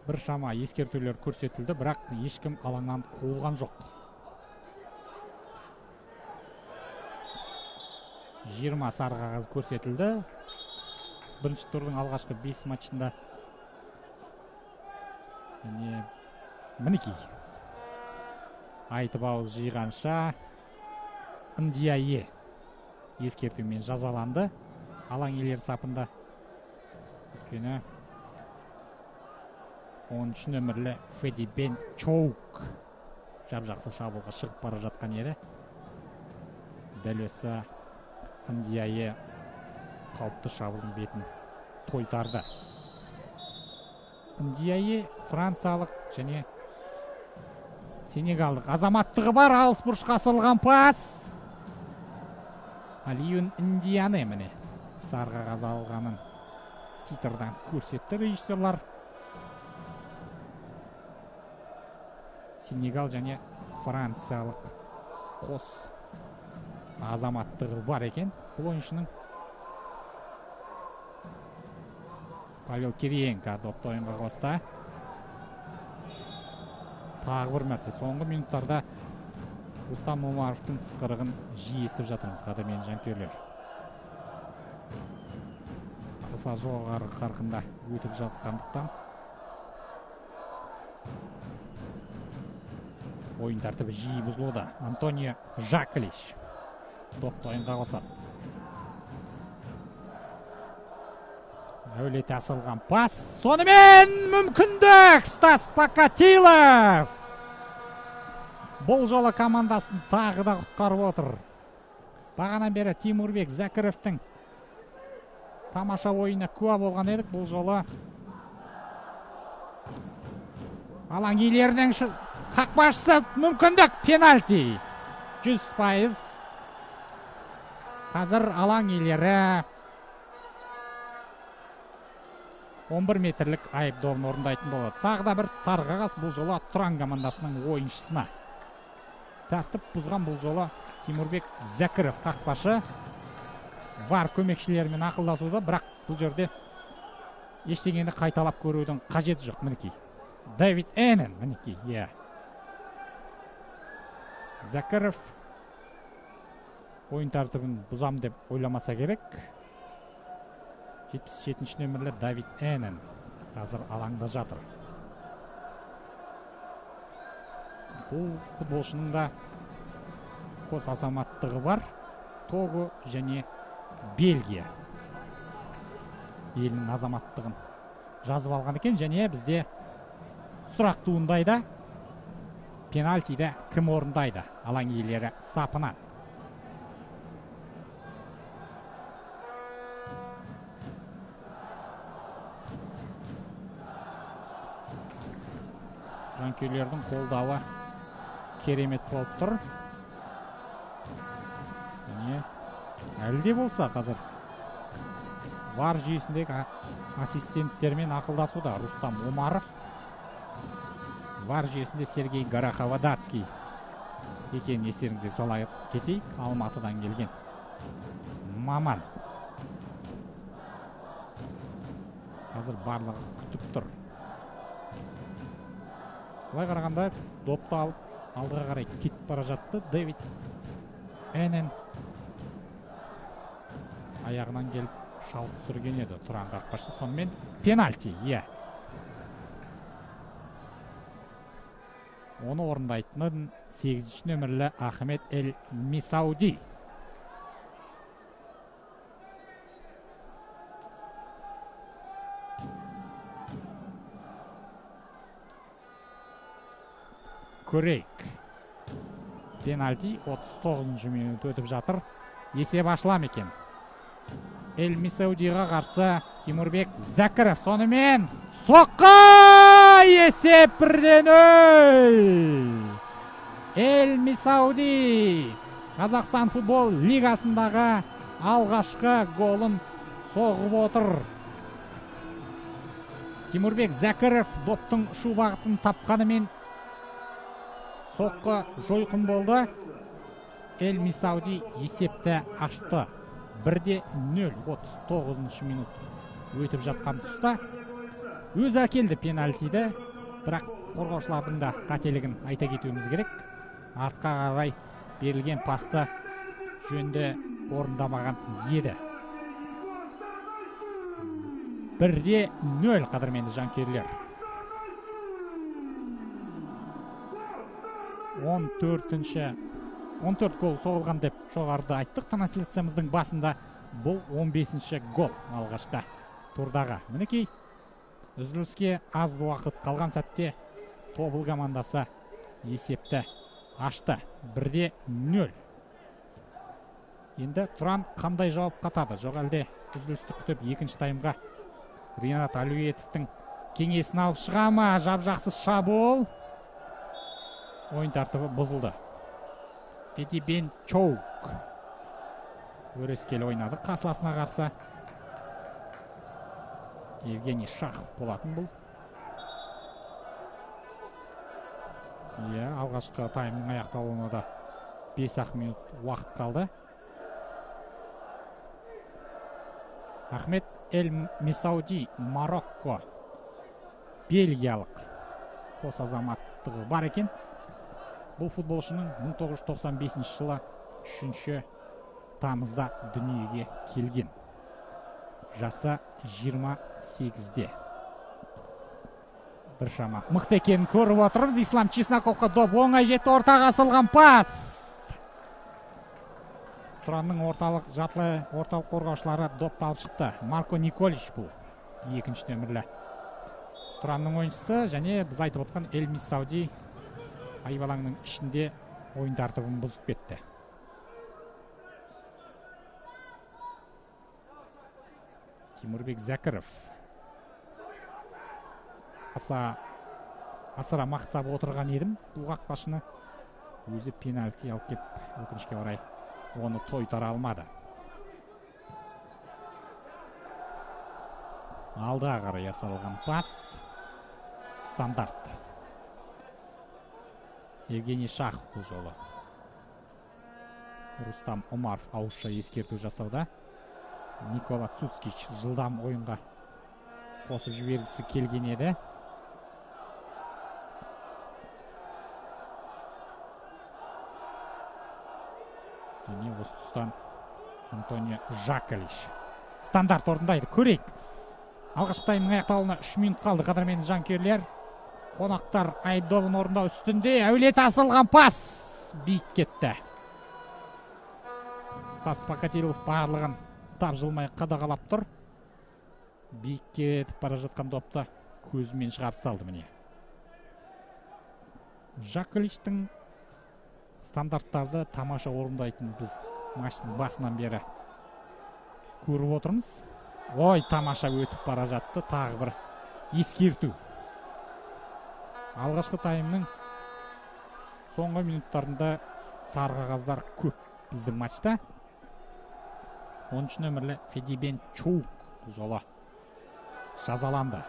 A: біршама ескертулер көрсетілді, бірақ ешкім алаңнан қуылған жоқ. 20 сары қағаз көрсетілді. Бірінші турдың алғашқы 5 матчында. Міне, мінекей. Айтып ауыз жиғанша Ндияе ескертумен жазаланды алаң иелері сапында. Өйткені 13 нөмірлі Феди Бен Чоук жап-жақсы шабуылға шығып бара жатқан еді. Дәл осы Ндияе қауіпті шабуылдың бетін тойтарды. Ндияе франциялық және сенегалдық азаматтығы бар. Алыс бұрышқа асырылған пас. Алиюн Ндияне міне сары қағаз алғанын титрдан көрсетті режиссерлар. Сенегал және франциялық қос азаматтығы бар екен бұл ойыншының. Павел Кириенко допты ойынға қосты. Тағы бір мәрте соңғы минуттарда Рустам Омаровтың сызғырығын жиі естіп жатырмыз, қадірменді жанкүйерлер. Аса жоғары қарқында өтіп жатқандықтан ойын тәртібі жиі бұзылуда. Антонио Жаклиш допты ойынға қосады. Әулете асылған пас. Сонымен мүмкіндік Стас Покатилов. Бұл жолы командасын тағы да құтқарып отыр. Бағанан бері Тимурбек Зәкіровтің тамаша ойына куә болған едік. Бұл жолы алаң иелерінің қақпашысы мүмкіндік пенальти. 100%. Қазір алаң иелері 11 метрлік айып добын орындайтын болады. Тағы да бір сары қағаз бұл жолы Тұран командасының ойыншысына. Тәртіп бұзған бұл жолы Тимурбек Зәкіров қақпашы. Вар көмекшілерімен ақылдасуда, бірақ бұл жерде ештеңені қайталап көрудің қажеті жоқ. Мінекей. Дэвид Энен, мінекей, иә. Зәкіров ойын тәртібін бұзам деп ойламаса керек. 77 нөмірлі Давид Энен қазір алаңда жатыр. Бұл футболшының да қос азаматтығы бар. Того және Бельгия елінің азаматтығын жазып алған екен. Және бізде сұрақ туындайды. Пенальтиді кім орындайды алаң иелері сапынан? Жанкүйерлердің қолдауы керемет болып тұр. Және әлі де болса қазір вар жүйесіндегі ассистенттермен ақылдасуда Рустам Омаров. Вар жүйесінде Сергей Гороховодацкий екенін естеріңізге сала кетейік. Алматыдан келген маман. Қазір барлығы күтіп тұр. Былай қарағанда допты алып алдыға қарай кетіп бара жатты. Дэвид Энен аяғынан келіп шалып түсірген еді Тұран қақпашы. Сонымен пенальти, иә. Оны орындайтынын 8 нөмірлі Ахмет Эль Мисауди. Көрейік. Пенальти 39 минут өтіп жатыр. Есеп ашыла ма екен? Эль Мисаудиға қарсы Тимурбек Зәкіров. Сонымен соққы! Есеп 1-0. Эль Мисауди Қазақстан футбол лигасындағы алғашқы голын соғып отыр. Тимурбек Зәкіров доптың ұшу бағытын тапқанымен соққы жойқын болды. Эль Мисауди есепті ашты. 1-0, 39 минут өтіп жатқан тұста өзі әкелді пенальтиді, бірақ қорғаушылардың да қателігін айта кетуіміз керек. Артқа қарай берілген пасты жөнді орындамаған еді. 1-0, қадірменді жанкүйерлер. 14-ші 14 гол соғылған деп жоғарыда айттық трансляциямыздың басында. Бұл 15-ші гол алғашқы турдағы. Мінекей, үзіліске аз уақыт қалған сәтте Тобыл командасы есепті ашты. 1-0. Енді Тұран қандай жауап қатады? Жоқ әлде үзілісті күтіп екінші таймға Ринат Алюетовтің кеңесін алып шыға ма? Жап-жақсы шабуыл. Ойын тәртібі бұзылды. Федибен Чоук өрескел ойнады қарсыласына қарсы. Евгений Шахов болатын бұл. Иә, алғашқы таймның аяқталуына да 5-ақ минут уақыт қалды. Ахмед Эль Мисауди, Марокко, бельгиялық қос азаматтығы бар екен. Бұл футболшының 1995 жылы 3 тамызда дүниеге келген. Жасы 28-де. Біршама мықты екенін көріп отырмыз. Ислам Чесноковқа доп оңай жетті, ортаға асылған пас. Тұранның орталық жартылай орталық қорғаушылары допты алып шықты. Марко Николич бұл екінші нөмірлі Тұранның ойыншысы және біз айтып отқан Эль Мисауди айып алаңының ішінде ойын тәртібін бұзып кетті. Тимурбек Зәкіров асыра мақтап отырған едім бұл қақпашыны. Өзі пенальти алып кеп, өкінішке орай оны тойтара алмады. Алға қарай жасалған пас стандарт. Евгений Шахов бұл жолы. Рустам Омаров ауызша ескерту жасауда. Никола Цуцкич жылдам ойынға қосып жібергісі келген еді. Және осы тұстан Антонио Жакалиш стандарт орындайды. Көрейік. Алғашқы таймның аяқталуына 3 минут қалды. Қадірменді жанкүйерлер, қонақтар айып добын орындау үстінде. Әулет асылған пас биік кетті. Стас Покатилов барлығын тапжылмай қадағалап тұр. Биік кетіп бара жатқан допты көзімен шығарып салды міне. Жакалиштің стандарттарды тамаша орындайтын біз матчтың басынан бері көріп отырмыз. Ой, тамаша өтіп бара жатты. Тағы бір ескерту. Алғашқы таймның соңғы минуттарында сары қағаздар көп біздің матчта. 13 нөмірлі Федибен Чоук бұл жолы жазаланды.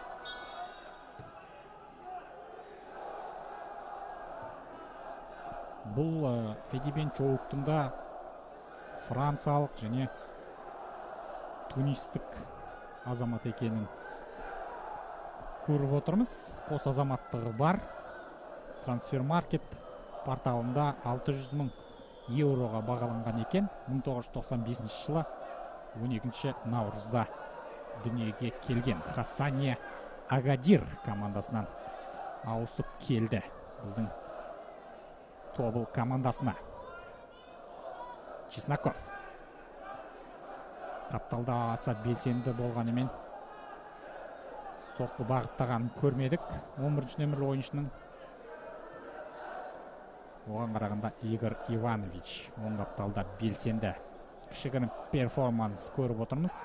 A: Бұл Федибен Чоуктың да франциялық және тунистік азамат екенін көріп отырмыз. Қос азаматтығы бар. Трансфермаркет порталында 600 мың еуроға бағаланған екен. 1995 жылы 12 наурызда дүниеге келген. Хасания Агадир командасынан ауысып келді біздің Тобыл командасына. Чесноков қапталда аса белсенді болғанымен соққы бағыттағанын көрмедік. 11 нөмірлі ойыншының. Оған қарағанда Игорь Иванович оң қапталда белсенді. Кішігірім перформанс көріп отырмыз.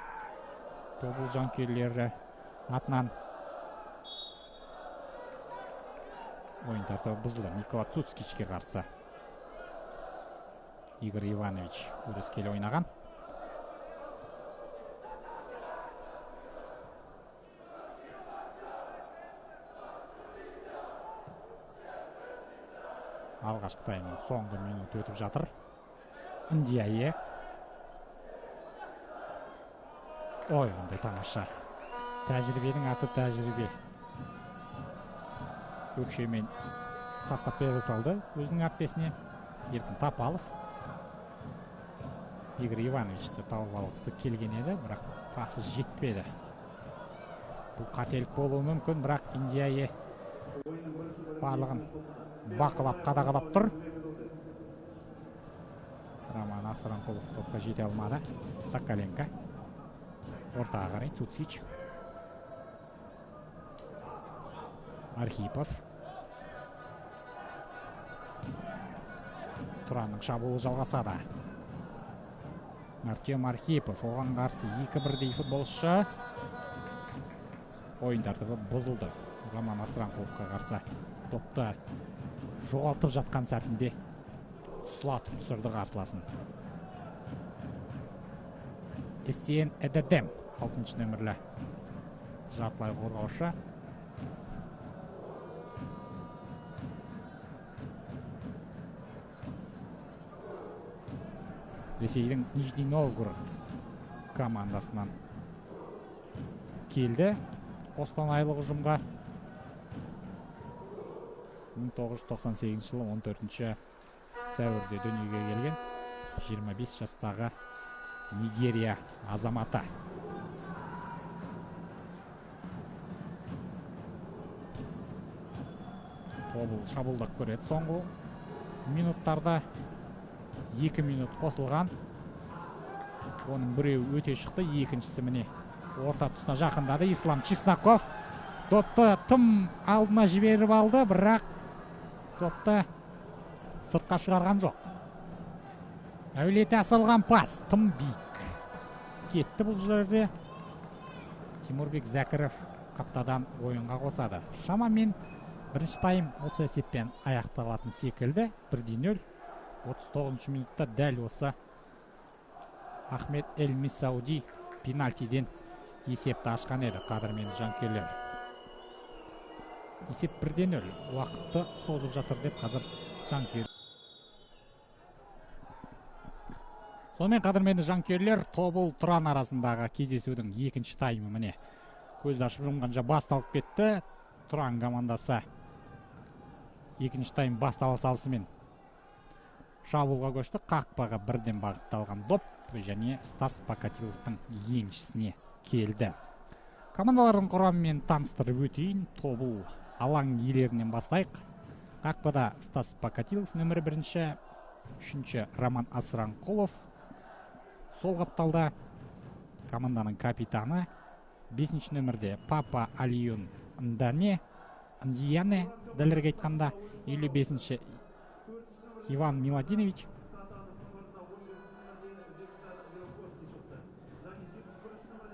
A: Тобыл жанкүйерлері атынан ойын тәртібі бұзылды. Никола Цуцкичке қарсы Игорь Иванович өрескел ойнаған. Алғашқы таймның соңғы минуты өтіп жатыр. Индияе. Ой, қандай тамаша. Тәжірибенің аты тәжірибе. Көкшемен тастап бере салды өзінің әріптесіне. Еркін Тапалов. Игорь Ивановичті тауып алғысы келген еді, бірақ пасы жетпеді. Бұл қателік болуы мүмкін, бірақ Индияе барлығын бақылап қадағалап тұр. Роман Асранқұлов топқа жете алмады. Соколенко. Ортаға қарай Цуцич. Архипов. Тұранның шабуылы жалғасады. Артем Архипов оған қарсы екі бірдей футболшы. Ойын тәртібі бұзылды. Роман Асранқұловқа қарсы топты жоғалтып жатқан сәтінде сұлатып түсірді қарсыласын. Эссен Эдедем, 6 нөмірлі жартылай қорғаушы. Ресейдің Нижний Новгород командасынан келді қостанайлық ұжымға. 1998 жылы 14 сәуірде дүниеге келген 25 жастағы Нигерия азаматы. Тобыл шабуылдап көреді соңғы минуттарда. 2 минут қосылған. Оның біреуі өте шықты, екіншісі міне орта тұсына жақындады. Ислам Чесноков допты тым алдына жіберіп алды, бірақ допты сыртқа шығарған жоқ. Әулете асылған пас тым биік кетті бұл жерде. Тимурбек Зәкіров қаптадан ойынға қосады. Шамамен бірінші тайм осы есеппен аяқталатын секілді. 1-0. 39 минутта дәл осы Ахмет Эль Мисауди пенальтиден есепті ашқан еді, қадірменді жанкүйерлер. Есеп 1-0. Уақытты созып жатыр деп қазір жанкүйер. Сонымен қадірменді жанкүйерлер, Тобыл Тұран арасындағы кездесудің екінші таймы міне көзді ашып жұмғанша басталып кетті. Тұран командасы екінші тайм бастала салысымен шабуылға көшті. Қақпаға бірден бағытталған доп және Стас Покатиловтың еншісіне келді. Командалардың құрамымен таныстырып өтейін. Тобыл алаң иелерінен бастайық. Қақпада Стас Покатилов нөмірі 1-ші, 3-ші Роман Асранқұлов. Сол қапталда команданың капитаны 5-ші нөмірде Папа Алиюн Ндане, Ндияне, дәлірек айтқанда 55-ші Иван Миладинович.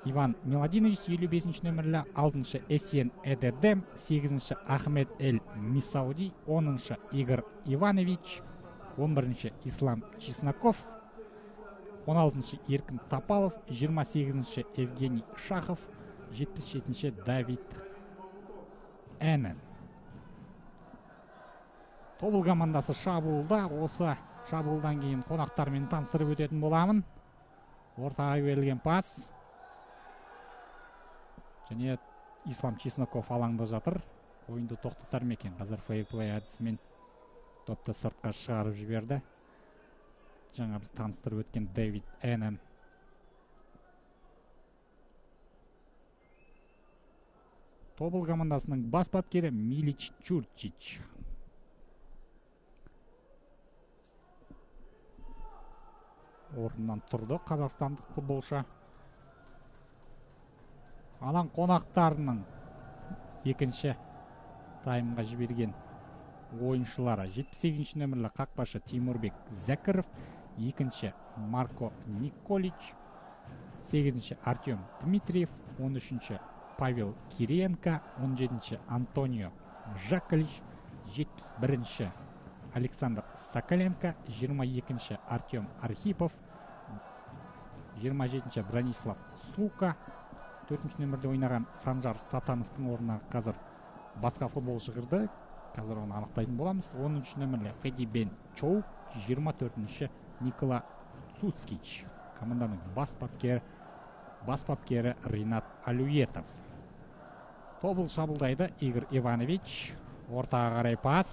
A: Иван Миладинович 55 нөмірлі, 6-шы Эсен Эдедем, 8-ші Ахмет Эль Мисауди, 10-шы Игорь Иванович, 11-ші Ислам Чесноков, 16-шы Еркін Тапалов, 28-ші Евгений Шахов, 77-ші Давид Энен. Тобыл командасы шабуылда. Осы шабуылдан кейін қонақтармен таныстырып өтетін боламын. Ортаға берілген пас. Және Ислам Чесноков алаңда жатыр. Ойынды тоқтатар ма екен? Қазір фейр-плей әдісімен допты сыртқа шығарып жіберді. Жаңа біз таныстырып өткен Дэвид Энен. Тобыл командасының бас бапкері Милич Чурчич. Орнынан тұрды қазақстандық футболшы. Алаң қонақтарының екінші таймға жіберген ойыншылары 78 нөмірлі қақпашы Тимурбек Зәкіров, 2-ші Марко Николич, 8-ші Артем Дмитриев, 13-ші Павел Кириенко, 17-ші Антонио Жакалич, 71-ші Александр Соколенко, 22-ші Артем Архипов, 27-ші Бронислав Сука. 4-ші нөмірде ойнаған Санжар Сатановтың орнына қазір басқа футболшы кірді. Қазір оны анықтайтын боламыз. 13 нөмірлі Феди Бен Чоу, 24-ші Никола Цуцкич. Команданың бас бапкері Ринат Алюетов. Тобыл шабуылдайды Игорь Иванович. Ортаға қарай пас.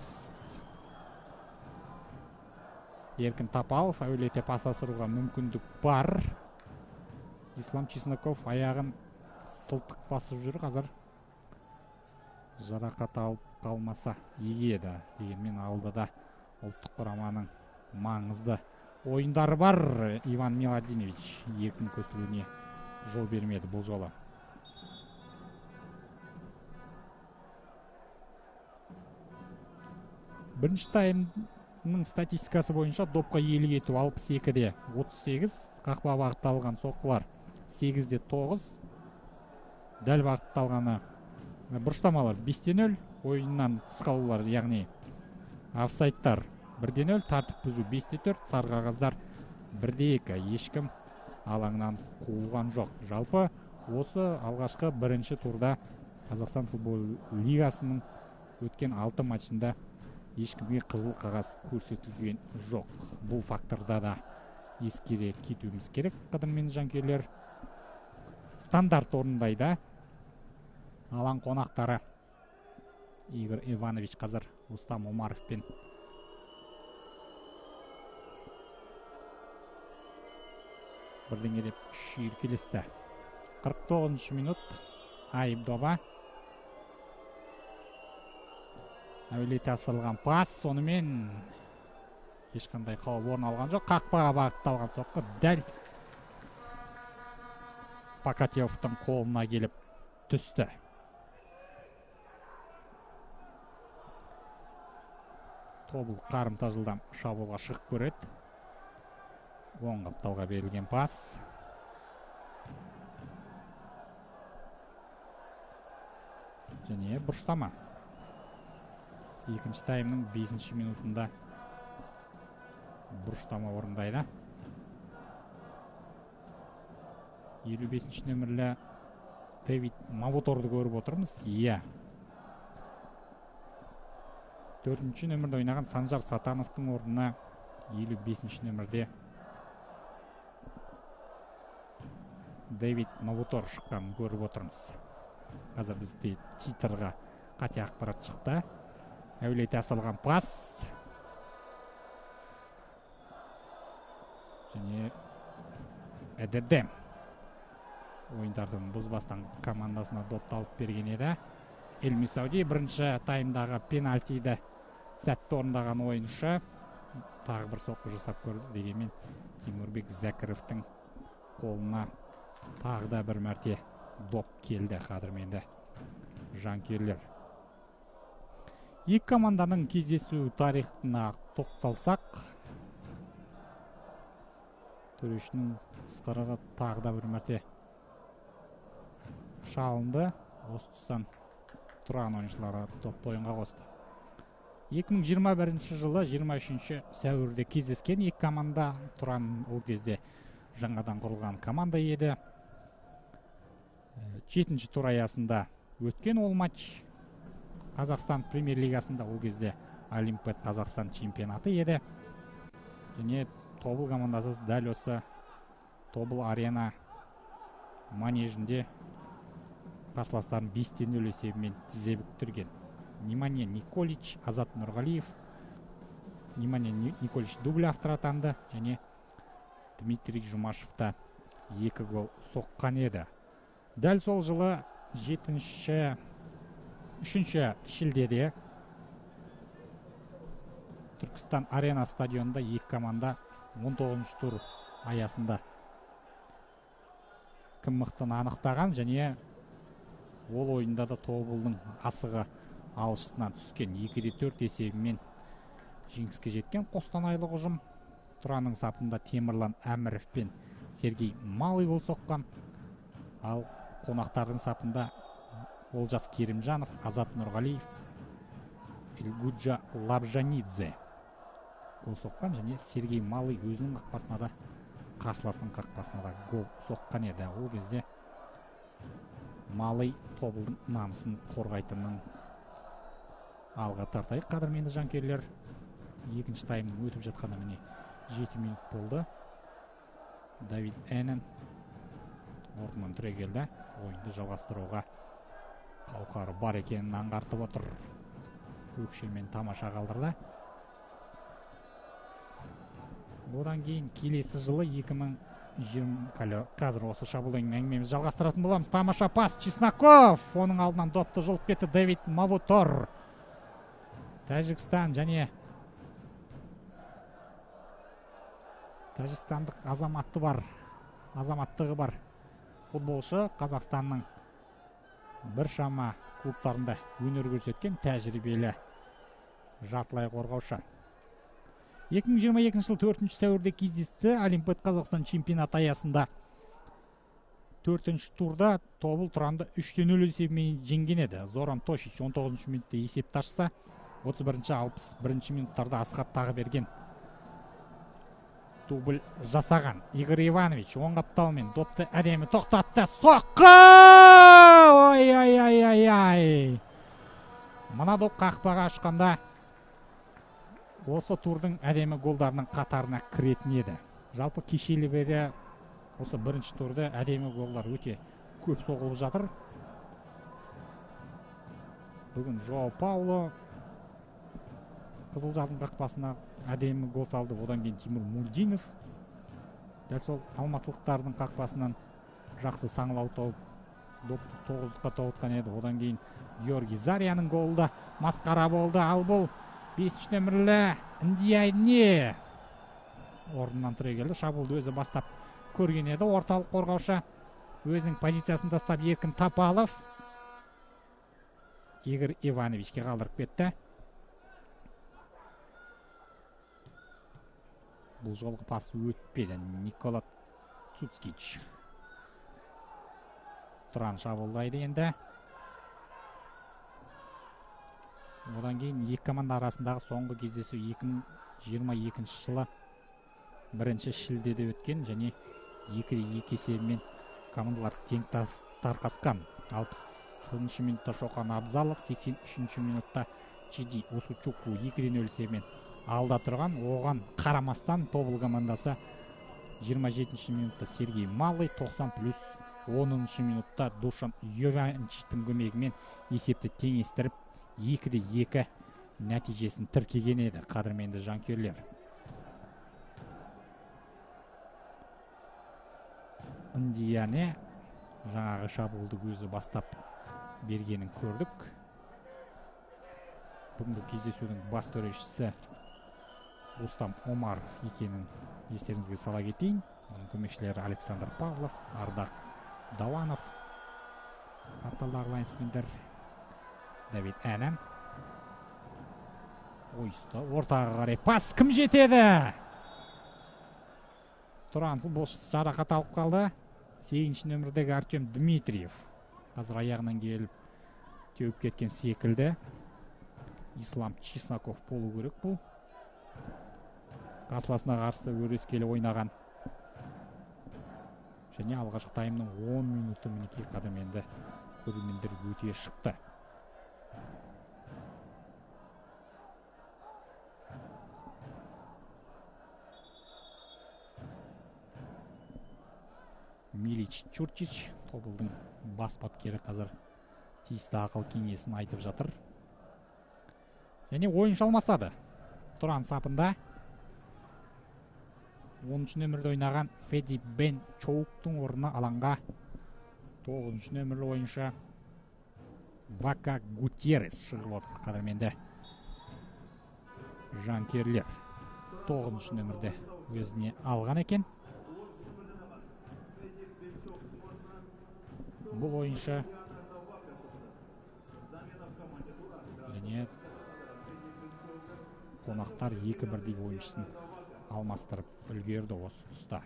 A: Еркін Тапалов әуелете пас асыруға мүмкіндік бар. Ислам Чесноков аяғын сылтық басып жүр қазір. Жарақат алып қалмаса егеді. Дегенмен алдыда ұлттық құраманың маңызды ойындары бар. Иван Миладинович еркін көсілуіне жол бермеді бұл жолы. Бірінші таймның статистикасы бойынша допқа иелік ету 62-де 38, қақпа бағытталған соққылар 8-де 9, дәл бағытталғаны бұрыштамалар 5-те 0, ойыннан тыс қалулар, яғни офсайдтар 1-де 0, тәртіп бұзу 5-те 4, сары қағаздар 1-де 2. Ешкім алаңнан қуылған жоқ. Жалпы осы алғашқы бірінші турда Қазақстан футбол лигасының өткен 6 матчында ешкімге қызыл қағаз көрсетілген жоқ. Бұл факторда да ескере кетуіміз керек, қадірменді жанкүйерлер. Стандарт орындайды алаң қонақтары. Игорь Иванович қазір Рустам Омаровпен бірдеңе деп шүйіркелесті. 49 минут, айып доба. Әуелете асырылған пас, сонымен ешқандай қауіп орын алған жоқ. Қақпаға бағытталған соққы дәл Покатиловтың қолына келіп түсті. Тобыл қарымта жылдам шабуылға шығып көреді. Оң қапталға берілген пас. Және бұрыштама. Екінші таймның 5 минутында бұрыштама орындайды. 55 нөмірлі Дэвид Мавуторды көріп отырмыз. Иә. 4 нөмірде ойнаған Санжар Сатановтың орнына 55 нөмірде Дэвид Мавутор шыққанын көріп отырмыз. Қазір бізде титрға қате ақпарат шықты. Әулете асылған пас. Және Эдедем ойындардың бұзбастан командасына допты алып берген еді. Эль Мисауди бірінші таймдағы пенальтиді сәтті орындаған ойыншы тағы бір соққы жасап көрді. Дегенмен Тимурбек Зәкіровтің қолына тағы да бір мәрте доп келді, қадірменді жанкүйерлер. Екі команданың кездесу тарихына тоқталсақ, төрешінің ысқырығы тағы да бір мәрте шалынды. Осы тұстан Тұран ойыншылары допты ойынға қосты. 2021 жылы 23 сәуірде кездескен екі команда. Тұран ол кезде жаңадан құрылған команда еді. 7-ші тур аясында өткен ол матч Қазақстан премьер-лигасында, ол кезде Олимпиад Қазақстан чемпионаты еді. Және Тобыл командасы дәл осы Тобыл арена манежінде қарсыластарын 5-0 есебімен тізе бүктірген. Немanja Николич, Азат Нұрғалиев. Немanja Николич дубль авторы атанды және Дмитрий Жумашев та 2 гол соққан еді. Дәл сол жылы 3 шілдеде Түркістан арена стадионында екі команда 19 тур аясында кім мықтыны анықтаған және ол ойында да Тобылдың асығы алшысынан түскен 2-4 есебімен жеңіске жеткен қостанайлық ұжым. Тұранның сапында Темірлан Әміров пен Сергей Малый гол соққан. Ал қонақтардың сапында Олжас Керімжанов, Азат Нұрғалиев, Эльгуджа Лабжанидзе гол соққан және Сергей Малый өзінің қақпасына да, қарсыластың қақпасына да гол соққан еді. Ол кезде Малый Тобылдың намысын қорғайтынын алға тартайық, қадірменді жанкүйерлер. Екінші таймның өтіп жатқаны міне 7 минут болды. Давид Энен орнынан түрегелді. Ойынды жалғастыруға қауқары бар екенін аңғартып отыр. Өкшемен тамаша қалдырды. Одан кейін келесі жылы 2020 қазір осы шабуылдан әңгімемізді жалғастыратын боламыз. Тамаша пас, Чесноков! Оның алдынан допты жұлып кетті Дэвид Мавутор. Тәжікстан және Тәжікстандық азаматтығы бар футболшы, Қазақстанның біршама клубтарында өнер көрсеткен тәжірибелі жартылай қорғаушы. 2022 жыл 4 сәуірде кездесті Олимпиад Қазақстан чемпионаты аясында. 4 турда Тобыл Тұранды 3-0 есебімен жеңген еді. Зоран Тошич 19 минутта есепті ашса, 31-61 минуттарда Асхат Тағыберген дубль жасаған. Игорь Иванович оң қапталмен допты әдемі тоқтатты. Соққы! Ой-ай-ай-ай-ай! Мына доп қақпаға ұшқанда осы турдың әдемі голдарының қатарына кіретін еді. Жалпы кешелі бері осы бірінші турда әдемі голдар өте көп соғылып жатыр. Бүгін Жоао Пауло Қызылжардың қақпасына әдемі гол салды. Одан кейін Тимур Мульдинов дәл сол алматылықтардың қақпасынан жақсы саңылау тауып допты тоғыздыққа тоғытқан еді. Одан кейін Георгий Зарияның голы да масқара болды. Ал бұл 5 нөмірлі Ндиайне орнынан түрегелді. Шабуылды өзі бастап көрген еді. Орталық қорғаушы өзінің позициясын тастап Еркін Тапалов Игорь Ивановичке қалдырып кетті. Бұл жолғы пас өтпеді. Никола Цуцкич Тұран шабуылдайды енді. Одан кейін екі команда арасындағы соңғы кездесу 2022 жылы 1 шілдеде өткен және 2-2 есебімен командалар тең тарқасқан. 60 минутта Шоқан Абзалов, 83 минутта Чиди Усучуку 2-0 есебімен алда тұрған. Оған қарамастан Тобыл командасы 27 минутта Сергей Малый, 90 плюс 10 минутта Душан Йованчиктің көмегімен есепті теңестіріп 2-2 нәтижесін тіркеген еді қадірменді жанкүйерлер. Ндияне жаңағы шабуылды өзі бастап бергенін көрдік. Бүгінгі кездесудің бас төрешісі Рустам Омаров екенін естеріңізге сала кетейін. Оның көмекшілері Александр Павлов, Ардақ Даванов, қапталдағы лайнсмендер Давид Әнән. Ойысты ортаға қарай пас, кім жетеді? Тұран футболшысы жарақат алып қалды. 8 нөмірдегі Артем Дмитриев қазір аяғынан келіп теуіп кеткен секілді. Ислам Чесноков болу керек бұл. Қарсыласына қарсы өрескелі ойнаған. Және алғашқы таймның 10 минуты мінекей қадірменді көрермендер өте шықты. Милич Чурчич, Тобылдың бас бапкері, қазір тиісті ақыл кеңесін айтып жатыр. Және ойыншы алмасады. Тұран сапында 10 нөмірді ойнаған Феди Бен Чоуктың орнына алаңға 9 нөмірлі ойыншы Вака Гутьеррес шығып отыр. Қадірменді жанкүйерлер 9 нөмірді өзіне алған екен. Бұл ойыншы және қонақтар екі бірдей ойыншысын алмастырып үлгерді осы тұста.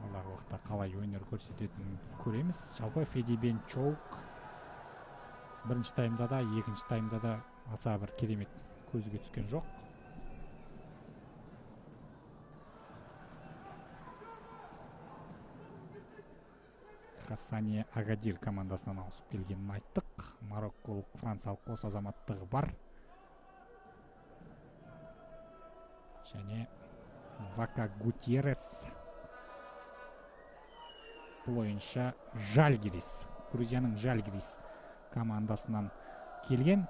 A: Алдағы уақытта қалай өнер көрсететінін көреміз. Жалпы Феди Бен Чоук бірінші таймда да, екінші таймда да аса бір керемет көзге түскен жоқ. Хасания Агадир командасынан ауысып келгенін айттық. Марокколық, франциялық қос азаматтығы бар. Және Вака Гутьеррес бұл ойыншы Жальгирис, Грузияның Жальгирис командасынан келген.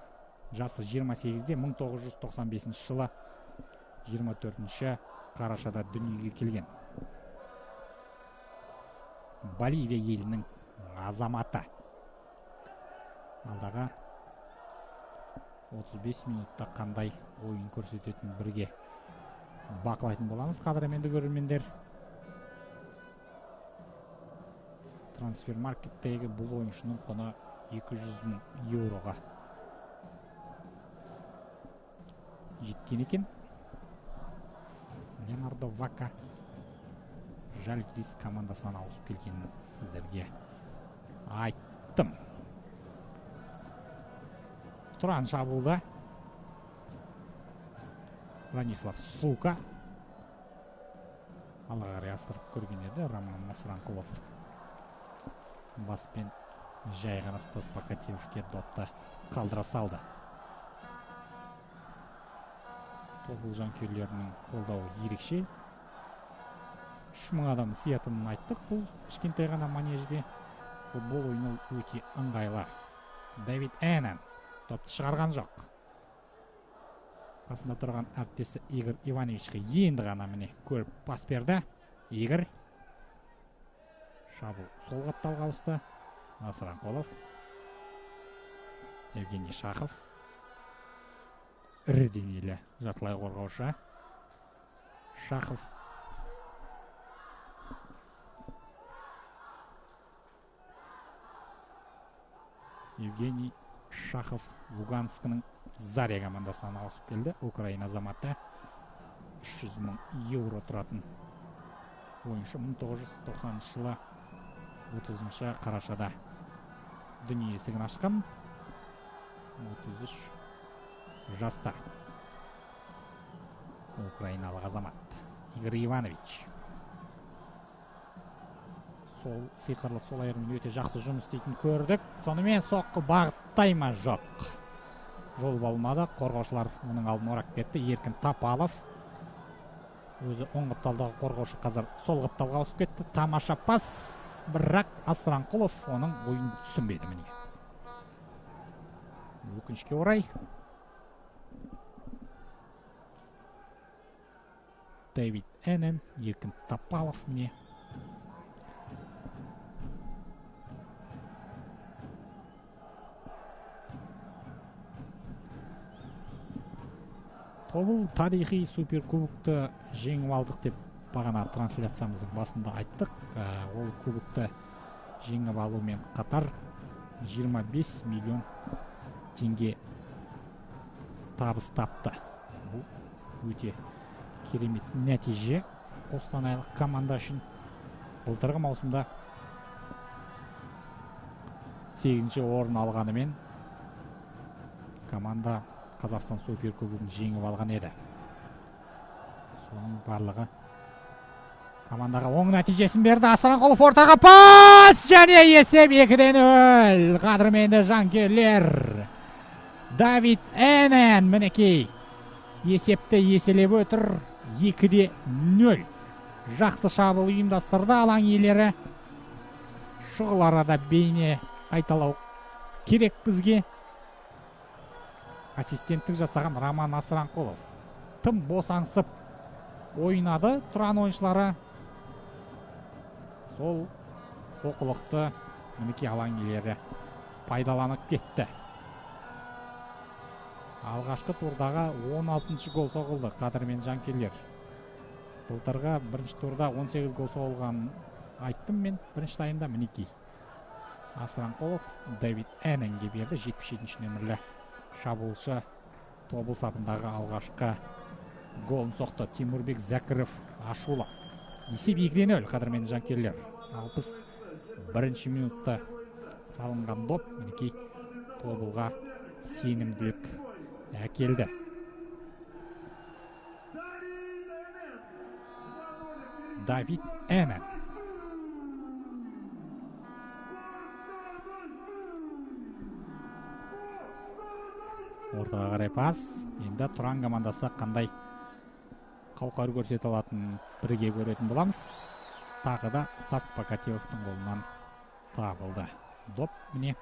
A: Жасы 28-де, 1995 жылы 24 қарашада дүниеге келген. Боливия елінің азаматы. Алдағы 35 минутта қандай ойын көрсететін бірге бақылайтын боламыз. Қадірменді көрермендер, трансфер маркеттегі бұл ойыншының құны 200 мың еуроға жеткен екен. Леонардо Вака Жальгирис командасынан ауысып келгенін сіздерге айттым. Тұран шабуылда Бранислав Слука алға қарай асырып көрген еді. Роман Насранқұлов баспен жай ғана Стас Покатиловке допты қалдыра салды. Тобыл жанкүйерлерінің қолдауы ерекше. 3000 адам сыятынын айттық. Бұл кішкентай ғана манежге футбол ойнау өте ыңғайлы. Давид Энен допты шығарған жоқ. Қасында тұрған әріптесі Игорь Ивановичке енді ғана міне көріп пас берді. Игорь шабуыл сол қапталға ауысты. Насранқұлов, Евгений Шахов, ірі денелі жартылай қорғаушы Шахов. Евгений Шахов Луганскінің Заря командасынан ауысып келді. Украина азаматы, 300 мың еуро тұратын ойыншы. 1990 жылы 30 қарашада дүние есігін ашқан, 33 жаста. Украиналық азамат Игорь Иванович. Сол сиқырлы сол аяғымен өте жақсы жұмыс істейтін көрдік. Сонымен соққы бағыттай ма? Жоқ. Жол болмады. Қорғаушылар оның алдын орап кетті. Еркін Тапалов өзі оң қапталдағы қорғаушы қазір сол қапталға ауысып кетті. Тамаша пас, бірақ Асранқұлов оның ойын түсінбеді міне. Өкінішке орай Давид Энен, Еркін Тапалов міне. Тобыл тарихи суперкубокты жеңіп алдық деп бағана трансляциямыздың басында айттық. Ол кубокты жеңіп алумен қатар 25 миллион теңге табыс тапты. Бұл өте керемет нәтиже қостанайлық команда үшін. Былтырғы маусымда 8-ші орын алғанымен команда Қазақстан суперкубогын жеңіп алған еді. Соның барлығы командаға оң нәтижесін берді. Асранқұлов ортаға пас және есеп 2-0. Қадірменді жанкүйерлер, Давид Энен мінекей есепті еселеп отыр. 2-0. Жақсы шабуыл ұйымдастырды алаң иелері. Шұғыл арада бейне қайталау керек бізге. Ассистенттік жасаған Роман Асранқұлов тым босаңсып ойнады Тұран ойыншылары. Сол олқылықты мінекей алаң иелері пайдаланып кетті. Алғашқы турдағы 16-шы гол соғылды, қадірмен жанкүйерлер. Былтырғы бірінші турда 18 гол соғылғанын айттым мен бірінші таймда. Мінекей Асранқұлов Давид Эненге берді. 77-ші нөмірлі шабуылшы Тобыл сапындағы алғашқы голын соқты. Тимурбек Зәкіров ашулы. Есеп 2-0, қадірменді жанкүйерлер. 61-ші минутта салынған доп мінекей Тобылға сенімділік әкелді. Давид Энен. Ортаға қарай пас. Енді Тұран командасы қандай қауқар көрсете алатынын бірге көретін боламыз. Тағы да Стас Покатиловтың қолынан табылды доп міне.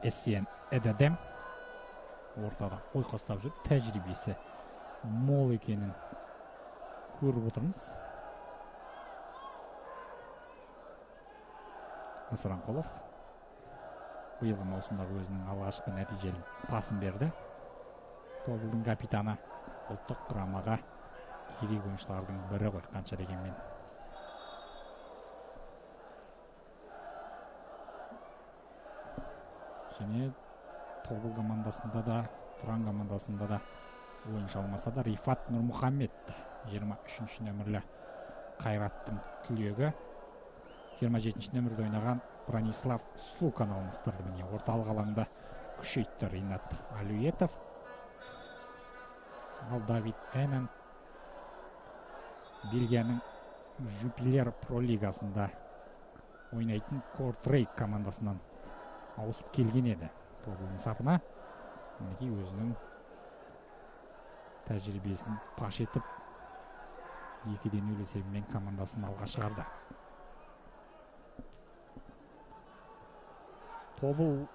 A: Эссен Эдедем ортада ойқастап жүр. Тәжірибесі мол екенін көріп отырмыз. Асранқұлов биылғы маусымдағы өзінің алғашқы нәтижелі пасын берді. Тобылдың капитаны, ұлттық құрамаға керек ойыншылардың бірі ғой қанша дегенмен. Және Тобыл командасында да, Тұран командасында да ойыншы алмаса да Рифат Нұрмұхаммед 23-ші нөмірлі Қайраттың түлегі, 27-ші нөмірде ойнаған Бронислав Слуканы алмастырды. Міне орталық алаңда күшейтті Ринат Алюетов. Ал Давид Энен Бельгияның Жупилер Про лигасында ойнайтын Кортрейк командасынан ауысып келген еді Тобылдың сапына. Мінекей өзінің тәжірибесін паш етіп 2-0 есебімен командасын алға шығарды. Тобыл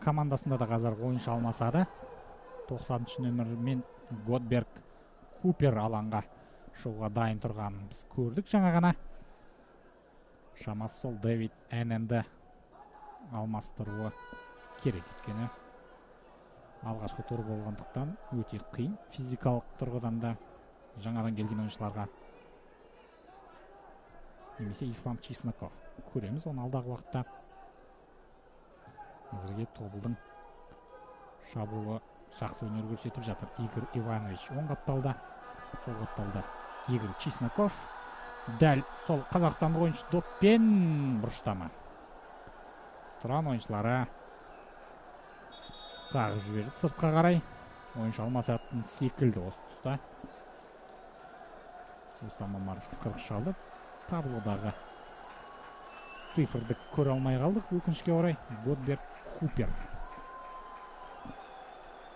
A: командасында да қазір ойыншы алмасады. 90-шы нөмірмен Годберг Купер алаңға шығуға дайын тұрғанын біз көрдік жаңа ғана. Шамасы сол Дэвид Эненді алмастыруы керек, өйткені алғашқы тур болғандықтан өте қиын физикалық тұрғыдан да жаңадан келген ойыншыларға. Немесе Ислам Чесноков. Көреміз оны алдағы уақытта. Әзірге Тобылдың шабуылы жақсы өнер көрсетіп жатыр. Игорь Иванович оң қапталда, сол қапталда Игорь Чесноков. Дәл сол қазақстандық ойыншы доппен бұрыштама. Тұран ойыншылары қағып жіберді сыртқа қарай. Ойыншы алмасатын секілді осы тұста. Рустам Омаров ысқырық шалды. Таблодағы цифрды көре алмай қалдық өкінішке орай. Годберг Купер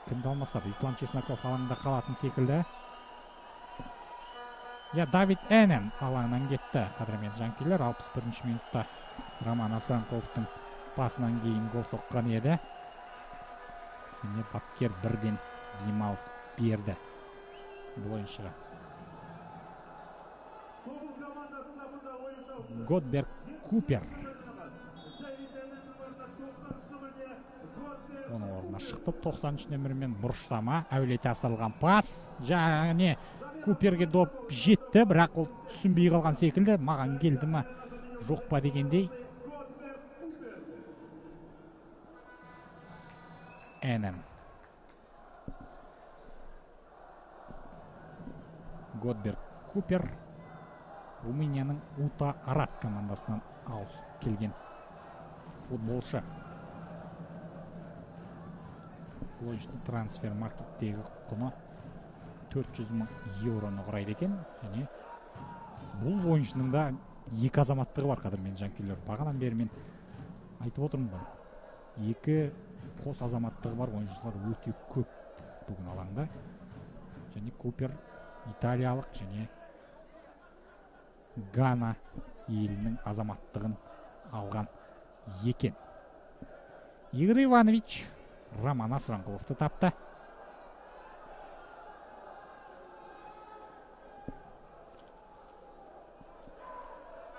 A: кімді алмастады? Ислам Чесноков алаңда қалатын секілді. Я, Давид Энен алаңнан кетті. Қадірмен жанкүйерлер, 61-ші минутта Роман Асанқұловтың пасынан кейін гол соққан еді. Міне бапкер бірден демалыс берді бұл ойыншыға. Годберг Купер оның орнына шықты. 93 нөмірмен бұрыштама, әуелете асырылған пас. Және Куперге доп жетті, бірақ ол түсінбей қалған секілді. Маған келді ма, жоқ па дегендей. Энен. Годберг Купер Румынияның Ута Арат командасынан ауысып келген футболшы. Бұл ойыншының трансфер маркеттегі құны 400 мың евроны құрайды екен. Және бұл ойыншының да екі азаматтығы бар, қадірмен жанкүйерлер. Бағанадан бері мен айтып отырмын ғой. Екі қос азаматтығы бар ойыншылар өте көп бүгін алаңда. Және Купер италиялық және Гана елінің азаматтығын алған екен. Игорь Иванович Роман Асранқұловты тапты.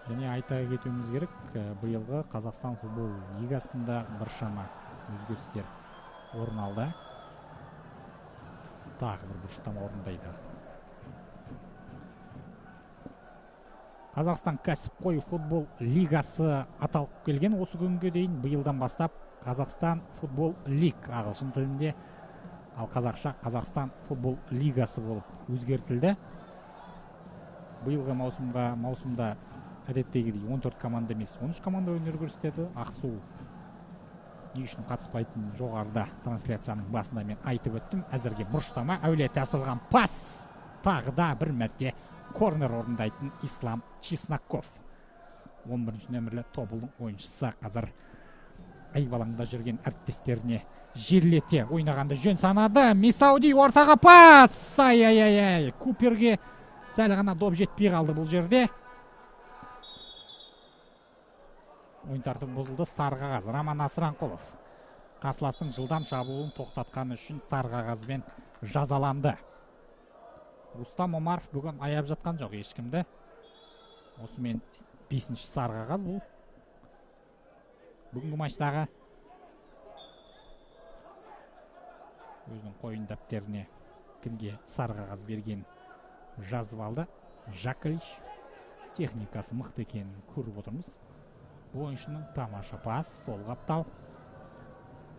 A: Және айта кетуіміз керек, биылғы Қазақстан футбол лигасында біршама өзгерістер орын алды. Тағы бір бұрыштама орындайды. Қазақстан кәсіпқой футбол лигасы аталып келген осы күнге дейін. Биылдан бастап Қазақстан футбол лиг ағылшын тілінде, ал қазақша Қазақстан футбол лигасы болып өзгертілді. Биылғы маусымда әдеттегідей 14 команда емес, 13 команда өнер көрсетеді. Ақсу не үшін қатыспайтын жоғарыда трансляцияның басында мен айтып өттім. Әзірге бұрыштама, әулеті асырылған пас. Тағы да бір мәрте корнер орындайтын Ислам Чесноков. 11 нөмірлі Тобылдың ойыншысы қазір айып алаңында жүрген әріптестеріне жерлете ойнағанды жөн санады. Мисауди ортаға пас! Ай-ай-ай-ай! Куперге сәл ғана доп жетпей қалды бұл жерде. Ойын тәртібі бұзылды. Сары қағаз. Роман Асранқұлов қарсыластың жылдам шабуылын тоқтатқаны үшін сары қағазбен жазаланды. Рустам Омаров бүгін аяп жатқан жоқ ешкімді. Осымен 5-ші сары қағаз бұл. Бүгінгі матчтағы өзінің қойын дәптеріне кімге сары қағаз берген жазып алды. Жакалич техникасы мықты екенін көріп отырмыз. Бұл ойыншының тамаша пас, сол қаптал.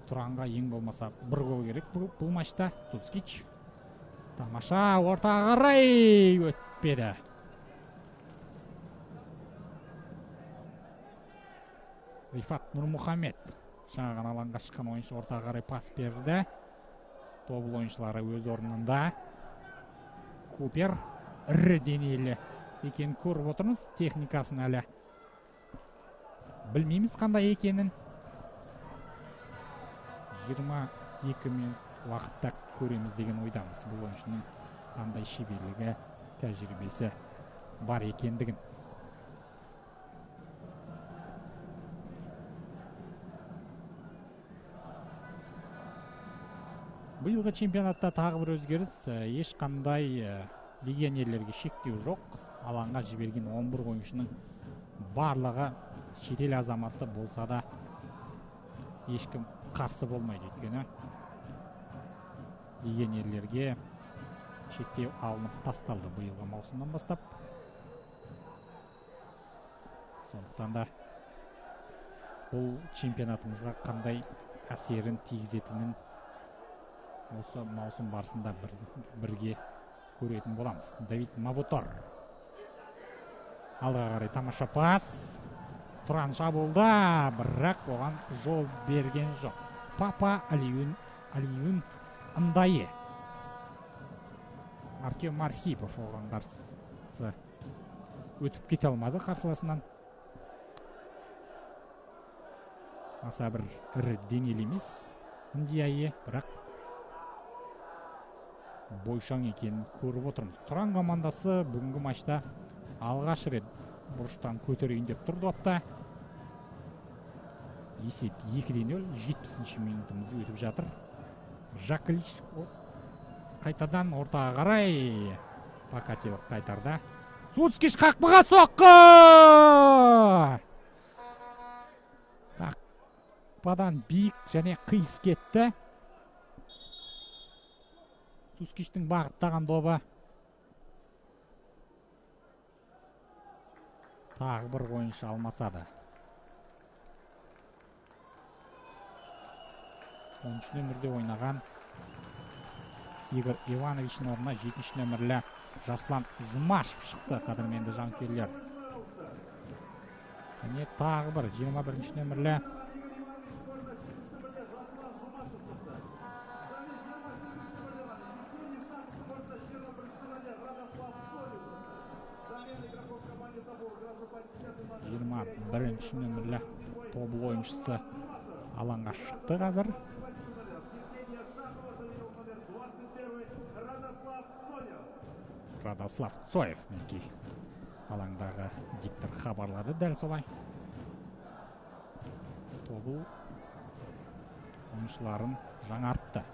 A: Тұранға ең болмаса бір гол керек бұл матчта. Цуцкич тамаша ортаға қарай өтпеді. Рифат Нұрмұхамед жаңа ғана алаңға шыққан ойыншы ортаға қарай пас берді. Тобыл ойыншылары өз орнында. Купер ірі денелі екенін көріп отырмыз. Техникасын әлі білмейміз қандай екенін. 22 минут уақытта көреміз деген ойдамыз. Бұл ойыншының қандай шеберлігі, тәжірибесі бар екендігін. Биылғы чемпионатта тағы бір өзгеріс, ешқандай легионерлерге шектеу жоқ. Алаңға жіберген 11 ойыншының барлығы шетел азаматы болса да ешкім қарсы болмайды, өйткені легионерлерге шектеу алынып тасталды биылғы маусымнан бастап. Сондықтан да бұл чемпионатымызға қандай әсерін тигізетінін осы маусым барысында бірге көретін боламыз. Давид Мавутор алға қарай тамаша пас. Тұран шабуылда, бірақ оған жол берген жоқ. Папа Алиюн Ындайы. Артем Архипов оған қарсы өтіп кете алмады қарсыласынан. Аса бір ірі денелі емес Ындайы, бірақ бойшаң екенін көріп отырмыз. Тұран командасы бүгінгі матчта алғаш рет бұрыштан көтерейін деп тұр допта. Есеп 2-0, 70-ші минутымыз өтіп жатыр. Жаклич қайтадан ортаға қарай Покатилов қайтарды. Цуцкич қақпаға соққы! Қақпадан биік және қиыс кетті. Цуцкичтің бағыттаған добы. Тағы бір ойыншы алмасады. 13 нөмірде ойнаған Игорь Ивановичтің орнына 7 нөмірлі Жаслан Жұмашев шықты, қадірменді жанкүйерлер. Және тағы бір 21 нөмірлі нөмірлі тобыл ойыншысы алаңға шықты қазір. Радослав Цоев мінекей алаңдағы диктор хабарлады дәл солай. Тобыл ойыншыларын жаңартты.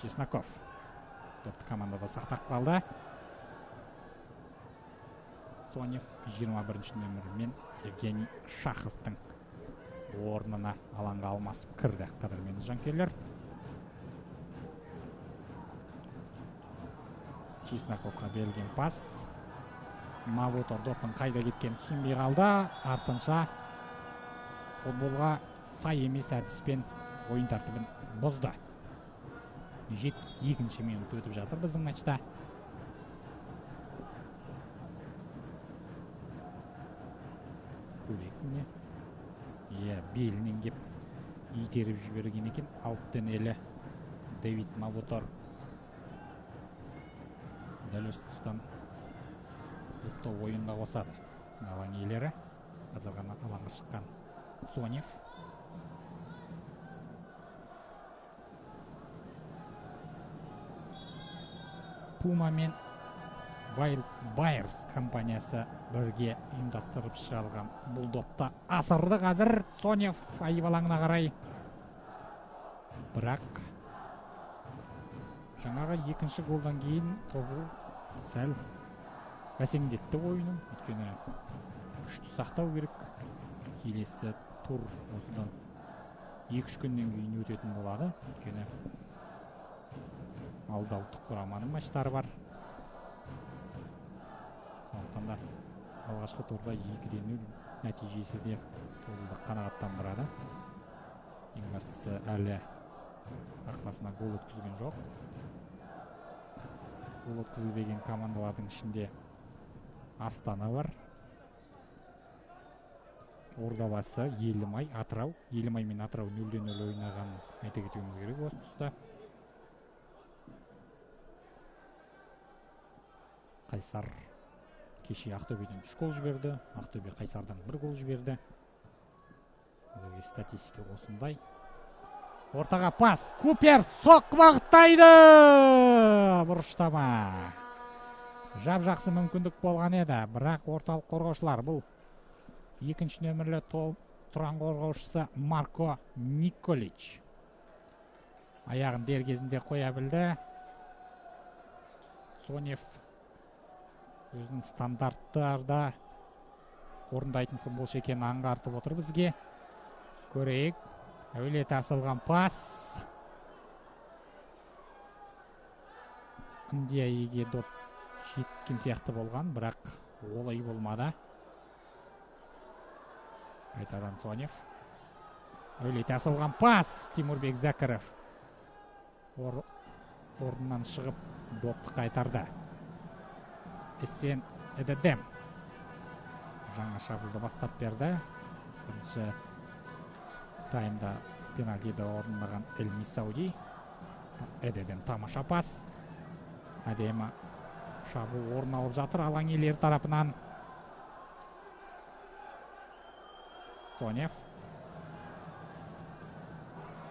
A: Чесноков допты командада сақтап қалды. Цонев 21 нөмірмен Евгений Шаховтың орнына алаңға алмасып кірді, қадірменді жанкүйерлер. Чесноковқа берілген пас. Мавутор доптың қайда кеткенін түсінбей қалды. Артынша футболға сай емес әдіспен ойын тәртібін бұзды. 72 минут өтіп жатыр біздің матчта. Көрейік міне. Иә, белінен кеп итеріп жіберген екен алып денелі Давид Мавутор. Дәл осы тұстан допты ойынға қосады алаң иелері. Қазір ғана алаңға шыққан Цонев. Пума мен Wild Bears компаниясы бірге ұйымдастырып шығарған бұл допты асырды қазір Цонев айып алаңына қарай. Бірақ жаңағы екінші голдан кейін тобыл сәл бәсеңдетті ойынын, өйткені Күшті сақтау керек. Келесі тур осыдан 2-3 күннен кейін өтетін болады. Өйткені алда ұлттық құраманың матчтары бар. Сондықтан да алғашқы турда 2-0 нәтижесі де Тобылды қанағаттандырады. Ең бастысы әлі қақпасына гол өткізген жоқ. Гол өткізілмеген командалардың ішінде Астана бар. Ордабасы, Елімай, Атырау. Елімай мен Атырау 0-0 ойнағанын айта кетуіміз керек осы тұста. Қайсар кеше Ақтөбеден 3 гол жіберді. Ақтөбе Қайсардан 1 гол жіберді. Әзірге статистика осындай. Ортаға пас. Купер соққы бағыттайды. Бұрыштама. Жап-жақсы мүмкіндік болған еді. Бірақ орталық қорғаушылар бұл екінші нөмірлі Тұран қорғаушысы Марко Николич аяғын дер кезінде қоя білді. Цонев өзінің стандарттарда орындайтын футболшы екенін аңғартып отыр бізге. Көрейік. Әуелете асылған пас. Индияға доп жеткен сияқты болған, бірақ олай болмады. Қайтадан Цонев. Әуелете асылған пас. Тимурбек Зәкіров орнынан шығып допты қайтарды. Эссен Эдедем жаңа шабуылды бастап берді. Бірінші таймда пенальтиді орындаған Эль Мисауди. Эдедем тамаша пас. Әдемі шабуыл орын алып жатыр алаң иелері тарапынан. Цонев.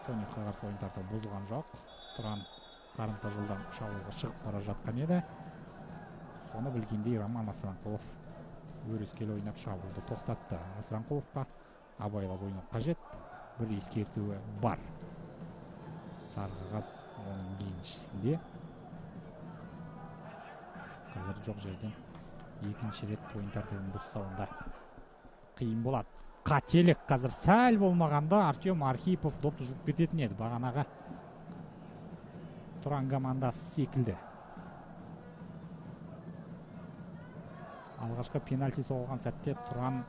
A: Цоневқа қарсы ойын тәртібі бұзылған жоқ. Тұран қарымта жылдам шабуылға шығып бара жатқан еді. Соны білгендей Роман Асранқұлов өрескел ойнап шабуылды тоқтатты. Асранқұловқа абайлап ойнау қажет. Бір ескертуі бар. Сары қағаз оның еншісінде. Қазір жоқ жерден екінші рет ойын тәртібін бұзса қиын болады. Қателік қазір сәл болмағанда Артем Архипов допты жұлып кететін еді. Бағанағы Тұран командасы секілді. Алғашқы пенальти соғылған сәтте Тұран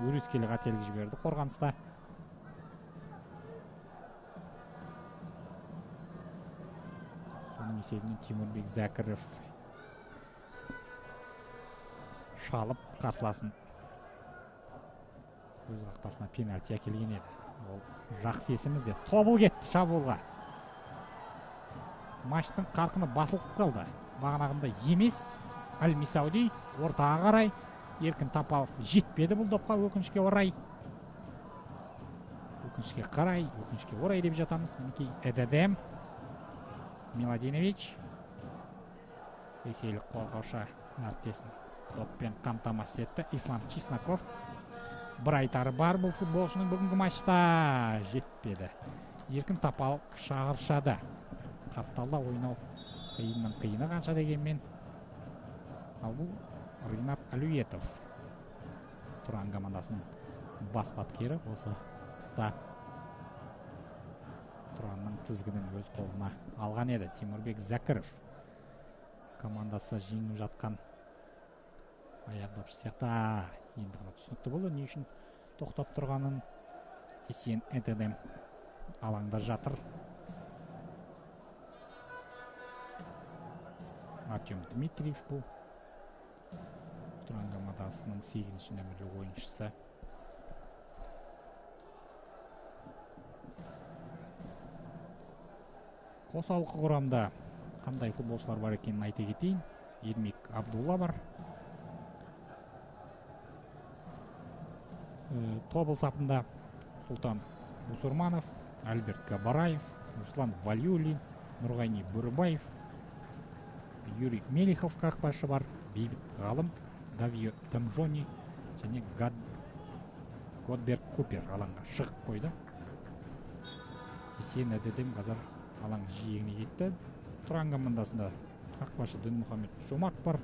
A: өрескел қателік жіберді қорғаныста. Соның есебінен Тимурбек Зәкіров шалып қарсыласын өз қақпасына пенальти әкелген еді. Ол жақсы есімізде. Тобыл кетті шабуылға. Матчтың қарқыны басылып қалды. Бағанағындай емес. Аль Мисауди ортаға қарай. Еркін Тапалов жетпеді бұл допқа өкінішке орай. Өкінішке қарай, өкінішке орай деп жатамыз. Мінекей Эдедем. Миладинович. Ресейлік қорғаушы әріптесін доппен қамтамасыз етті. Ислам Чесноков. Бір айтары бар бұл футболшының бүгінгі матчта жетпеді. Еркін Тапалов шаршады. Қапталда ойнау қиынның қиыны қанша дегенмен. Ал бұл Ринат Алюетов. Тұран командасының бас бапкері осы тұста Тұранның тізгінін өз қолына алған еді. Тимурбек Зәкіров командасы жеңіп жатқан аяқ допшы сияқты. Енді ғана түсінікті болды не үшін тоқтап тұрғанын. Эссен Эдедем алаңда жатыр. Артем Дмитриев бұл Тұран командасының 8-ші нөмірлі ойыншысы. Қосалқы құрамда қандай футболшылар бар екенін айта кетейін. Ермек Абдулла бар. Тобыл сапында Сұлтан Бусурманов, Альберт Габараев, Руслан Валиуллин, Нұрғайни Бөрібаев, Юрий Мелихов қақпашы бар, Бейбіт Ғалым, Давио Дамжони және Годберг Купер алаңға шығып қойды. Эссен Эдедем қазір алаң жиегіне кетті. Тұран командасында қақпашы Дінмұхамед Жомарт бар,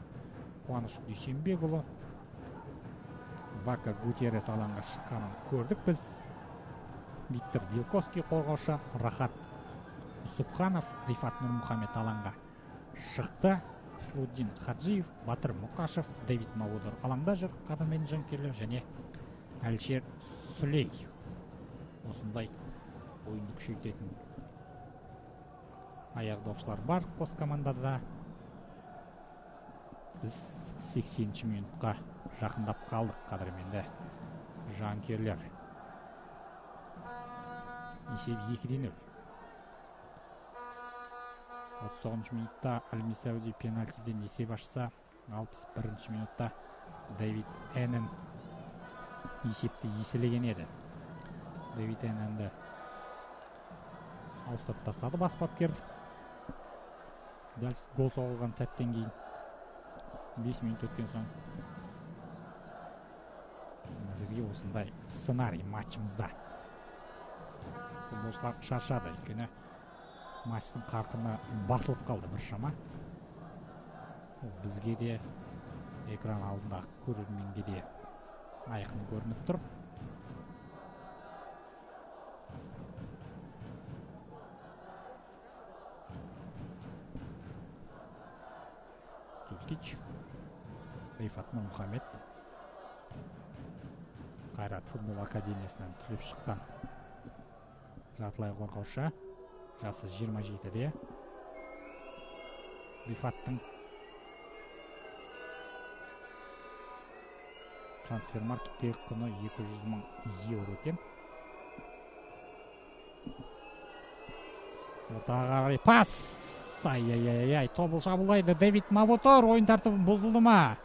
A: Қуаныш Дүйсенбекұлы, Вака Гутеррес алаңға шыққанын көрдік біз. Виктор Вилковский қорғаушы, Рахат Субханов, Рифат Нұрмұхамед алаңға шықты. Аслуддин Хаджиев, Батыр Мұқашев, Давид Мавудор алаңда жүр, қадірменді жанкүйерлер, және Әлішер Сүлей. Осындай ойынды күшейтетін аяқ допшылар бар қос командада. Біз 80-ші минутқа жақындап қалдық, қадірменді жанкүйерлер. Есеп 2-0. 39 минутта Аль-Мисауди пенальтиден есеп ашса, 61 минутта Давид Энен есепті еселеген еді. Давид Эненді ауыстырып тастады бас бапкер. Дәл гол соғылған сәттен кейін 5 минут өткен соң әзірге осындай сценарий матчымызда. Футболшылар шаршады, өйткені матчтың қарқыны басылып қалды біршама. Ол бізге де, экран алдындағы көрерменге де айқын көрініп тұр. Тускич, Рифат Нұрмұхамед, Қайрат футбол академиясынан түлеп шыққан жартылай қорғаушы, жасы 27-де. Рифаттың трансфер маркеттегі құны 200 мың евро екен. Ортаға қарай пас! Ай-ай-ай-ай, тобыл шабуылдайды Дэвид Мавутор. Ойын тәртібі бұзылды ма?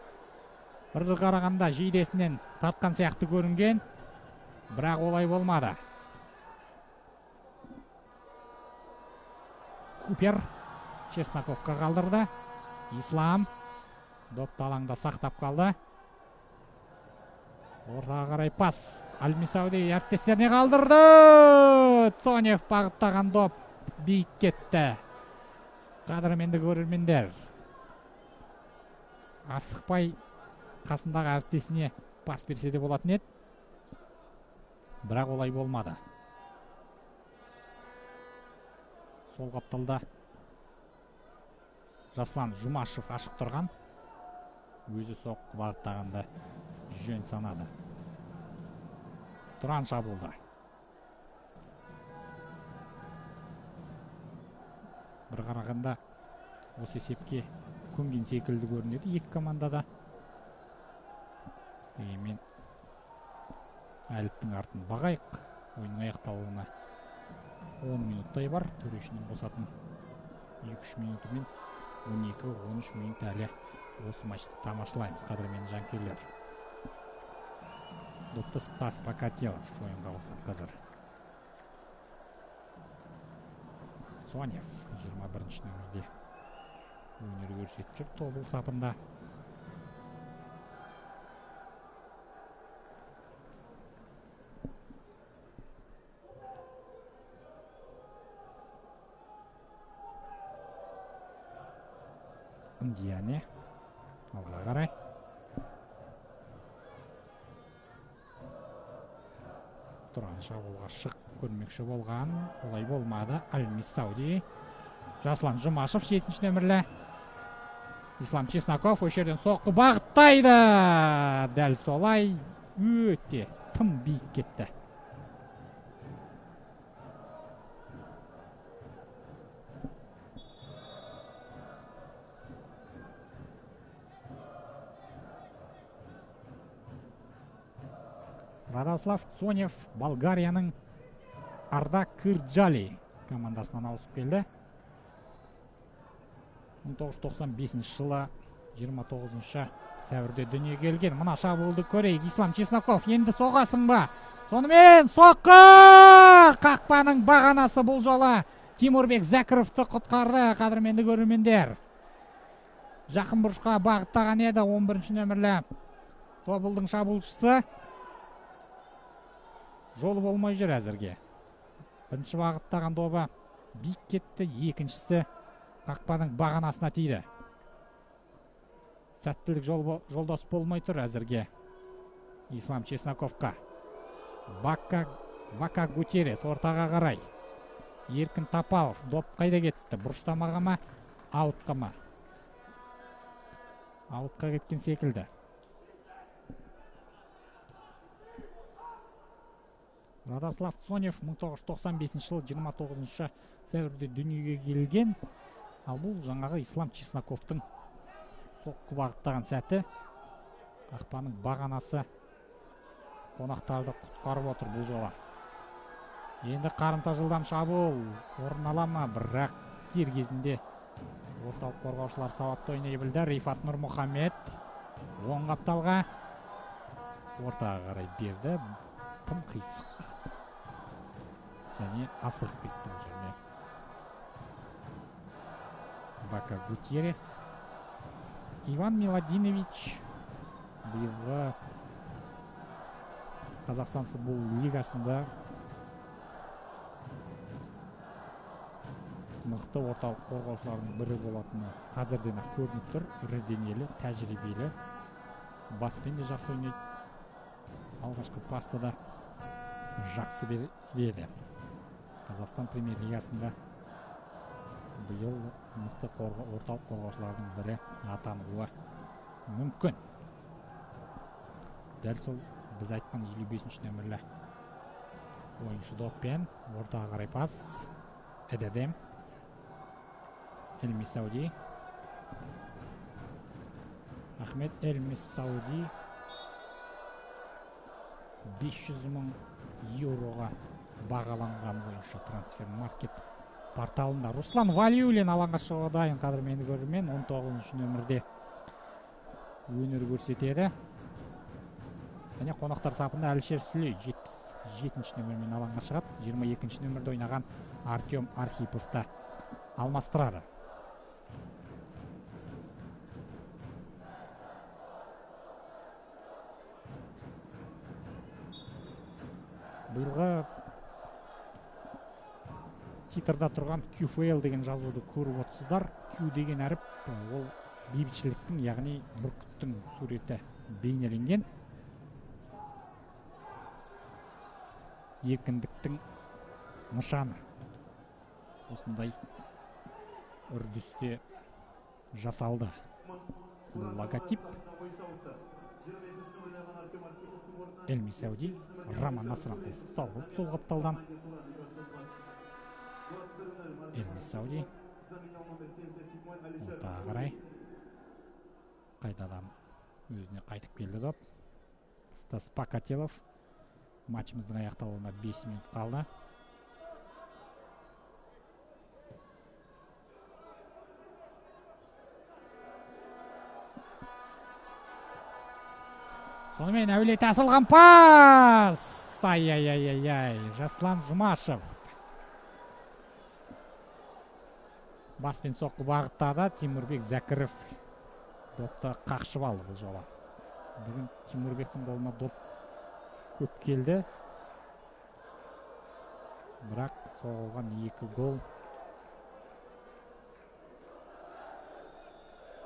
A: Бір қарағанда жейдесінен тартқан сияқты көрінген, бірақ олай болмады. Купер Чесноковқа қалдырды. Ислам допты алаңда сақтап қалды. Ортаға қарай пас. Аль-Мисауди әріптестеріне қалдырды. Цонев бағыттаған доп биік кетті. Қадірменді көрермендер, асықпай қасындағы әріптесіне пас берсе де болатын еді, бірақ олай болмады. Сол қапталда Жаслан Жұмашев ашық тұрған, өзі соққы бағыттағанды жөн санады. Тұран шабуылда. Бір қарағанда осы есепке көнген секілді көрінеді екі командада. Дегенмен әліптің артын бағайық. Ойынның аяқталуына 10 минуттай бар. Төрешінің қосатын 2-3 минутымен 12-13 минут әлі осы матчты тамашалаймыз, қадірменді жанкүйерлер. Допты Стас Покатилов ойынға қосады қазір. Цонев 21-ші нөмірде өнер көрсетіп жүр тобыл сапында. Диане алға қарай. Тұран шабуылға шығып көрмекші болған, олай болмады. Аль-Мисауди, Жаслан Жұмашев 7-ші нөмірлі. Ислам Чесноков осы жерден соққы бағыттайды. Дәл солай өте тым биік кетті. Радослав Цонев Болгарияның Арда Кырджали командасынан ауысып келді. 1995 жылы 29 сәуірде дүниеге келген. Мына шабуылды көрейік. Ислам Чесноков енді соғасың ба? Сонымен соққы! Қақпаның бағанасы бұл жолы Тимурбек Зәкіровті құтқарды, қадірменді көрермендер. Жақын бұрышқа бағыттаған еді 11 нөмірлі тобылдың шабуылшысы. Жолы болмай жүр әзірге. Бірінші бағыттаған добы биік кетті, екіншісі қақпаның бағанасына тиді. Сәттілік жолдас болмай тұр әзірге Ислам Чесноковқа. Вака Гутерес ортаға қарай. Еркін Тапалов. Доп қайда кетті? Бұрыштамаға ма? Аутқа ма? Аутқа кеткен секілді. Радослав Цонев 1995 жылы 29 сәуірде дүниеге келген. Ал бұл жаңағы Ислам Чесноковтың соққы бағыттаған сәті. Қақпаның бағанасы қонақтарды құтқарып отыр бұл жолы. Енді қарымта жылдам шабуыл орын ала ма, бірақ дер кезінде орталық қорғаушылар сауатты ойнай білді. Рифат Нұрмұхамед оң қапталға ортаға қарай берді. Тым қисық және асығып кетті бұл жерде. Вака Гутьеррес. Иван Миладинович биылғы Қазақстан футбол лигасында мықты орталық қорғаушылардың бірі болатыны қазірден ақ көрініп тұр. Ірі денелі, тәжірибелі, баспен де жақсы ойнайды. Алғашқы пасты да жақсы береді. Қазақстан премьер лигасында биыл мықты орталық қорғаушылардың бірі атануы мүмкін. Дәл сол біз айтқан 55 нөмірлі ойыншы доппен ортаға қарай пас. Эдедем. Эль Мисауди. Ахмед Эль Мисауди 500 мың еуроға бағаланған ойыншы трансфер маркет порталында. Руслан Валиуллин алаңға шығуға дайын. Қадірменді көрермен, 19 нөмірде өнер көрсетеді. Және қонақтар сапында Әлішер Сүлей 77 нөмірмен алаңға шығады. 22 нөмірде ойнаған Артем Архипов та алмастырады. Биылғы титрда тұрған QFL деген жазуды көріп отырсыздар. Q деген әріп ол бейбітшіліктің, яғни бүркіттің суреті бейнеленген. Еркіндіктің нышаны. Осындай үрдісте жасалды бұл логотип. Эль Мисауди, Роман Насранқұлов ұсталды сол қапталдан. Эль Мисауди ортаға қарай қайтадан өзіне қайтып келді доп. Стас Покатилов. Матчымыздың аяқталуына 5 минут қалды. Сонымен әулет асылған пас! Ай-ай-ай-ай-ай! Жаслан Жұмашев баспен соққы бағыттады. Тимурбек Зәкіров допты қақшып алды бұл жолы. Бүгін Тимурбектің қолына доп көп келді. Бірақ соғылған екі гол.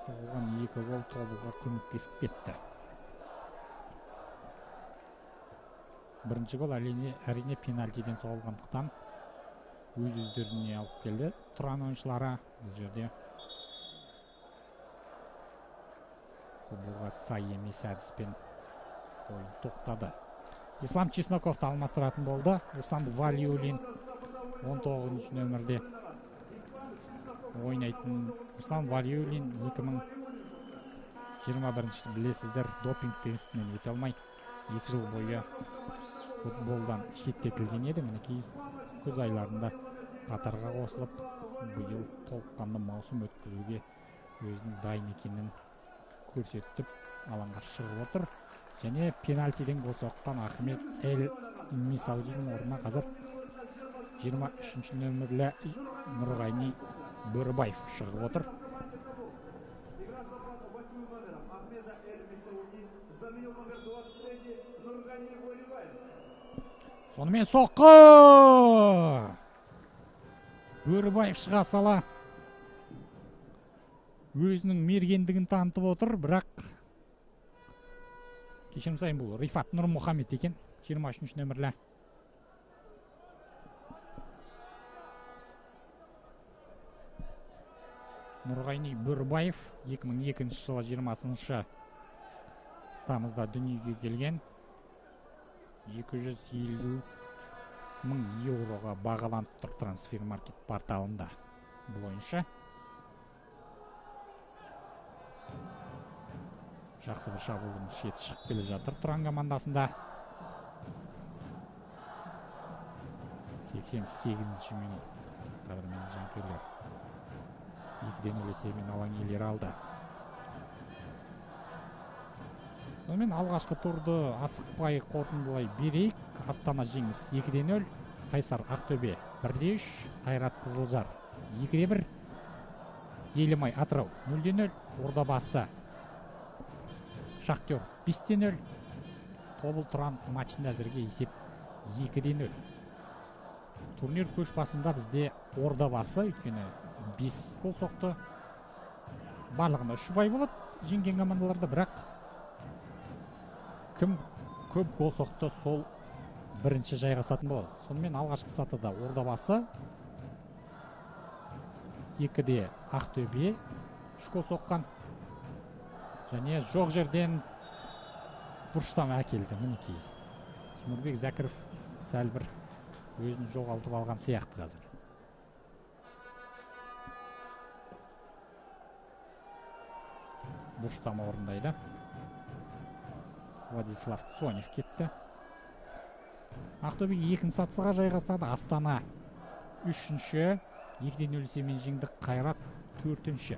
A: Соғылған екі гол тобылға көмектесіп кетті. Бірінші гол әрине пенальтиден соғылғандықтан өз өздеріне алып келді Тұран ойыншылары. Бұл жерде футболға сай емес әдіспен ойын тоқтады. Ислам Чесноковты алмастыратын болды. Руслан Валиуллин 19 нөмірде ойнайтын Руслан Валиуллин 2021 білесіздер, допинг тестінен өте алмай 2 жыл бойы футболдан шеттетілген еді. Мінекей күз айларында қатарға қосылып, биыл толыққанды маусым өткізуге өзінің дайын екенін көрсетіп алаңға шығып отыр. Және пенальтиден гол соққан Ахмед Эль Мисаудидің орнына қазір 23 нөмірлі Нұрғани Бөрібаев шығып отыр. Сонымен соққы! Бөрібаев шыға сала өзінің мергендігін танытып отыр, бірақ Кешірім сұраймын, бұл Рифат Нұрмұхамед екен, 23 нөмірлі. Нұрғайни Бөрібаев 2002 жылы 20 тамызда дүниеге келген. 250 мың еуроға бағаланып тұр трансфер маркет порталында бұл ойыншы. Жақсы бір шабуылдың шеті шығып келе жатыр Тұран командасында. 88-ші минут. Қадірменді жанкүйерлер. 2-0 есебімен алаң иелері алды. Сонымен алғашқы турды асықпай қорытындылай берейік. Астана жеңіс 2-0, Қайсар Ақтөбе 1-3, Қайрат Қызылжар 2-1, Елімай Атырау 0-0, Ордабасы Шахтер 5-0, Тобыл Тұран матчында әзірге есеп 2-0. Турнир көш басында бізде Ордабасы, өйткені 5 гол соқты. Барлығында 3 ұпай болады жеңген командаларда, бірақ кім көп гол соқты, сол бірінші жайғасатын болады. Сонымен алғашқы сатыда Ордабасы 2-де Ақтөбе 3 гол соққан. Және жоқ жерден бұрыштан әкелді. Мінекей Тимурбек Зәкіров сәл бір өзін жоғалтып алған сияқты қазір. Бұрыштама орындайды. Владислав Цонев кетті. Ақтөбе екінші сатысыға жайғасады. Астана үшінші, 2-0 есебімен жеңді. Қайрат төртінші.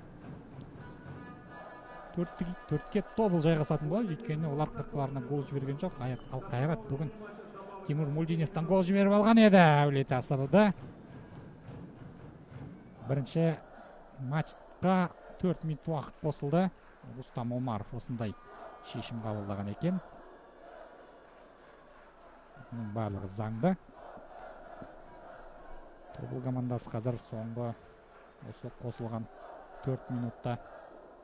A: Төртке Тобыл жайғасатын болады, өйткені олар қақпаларына гол жіберген жоқ. Ал Қайрат бүгін Тимур Мульдиновтан гол жіберіп алған еді. Әулеті асырды. Бірінші матчқа 4 минут уақыт қосылды. Рустам Омаров осындай шешім қабылдаған екен. Бұның барлығы заңды. Тобыл командасы қазір соңғы осы қосылған 4 минутта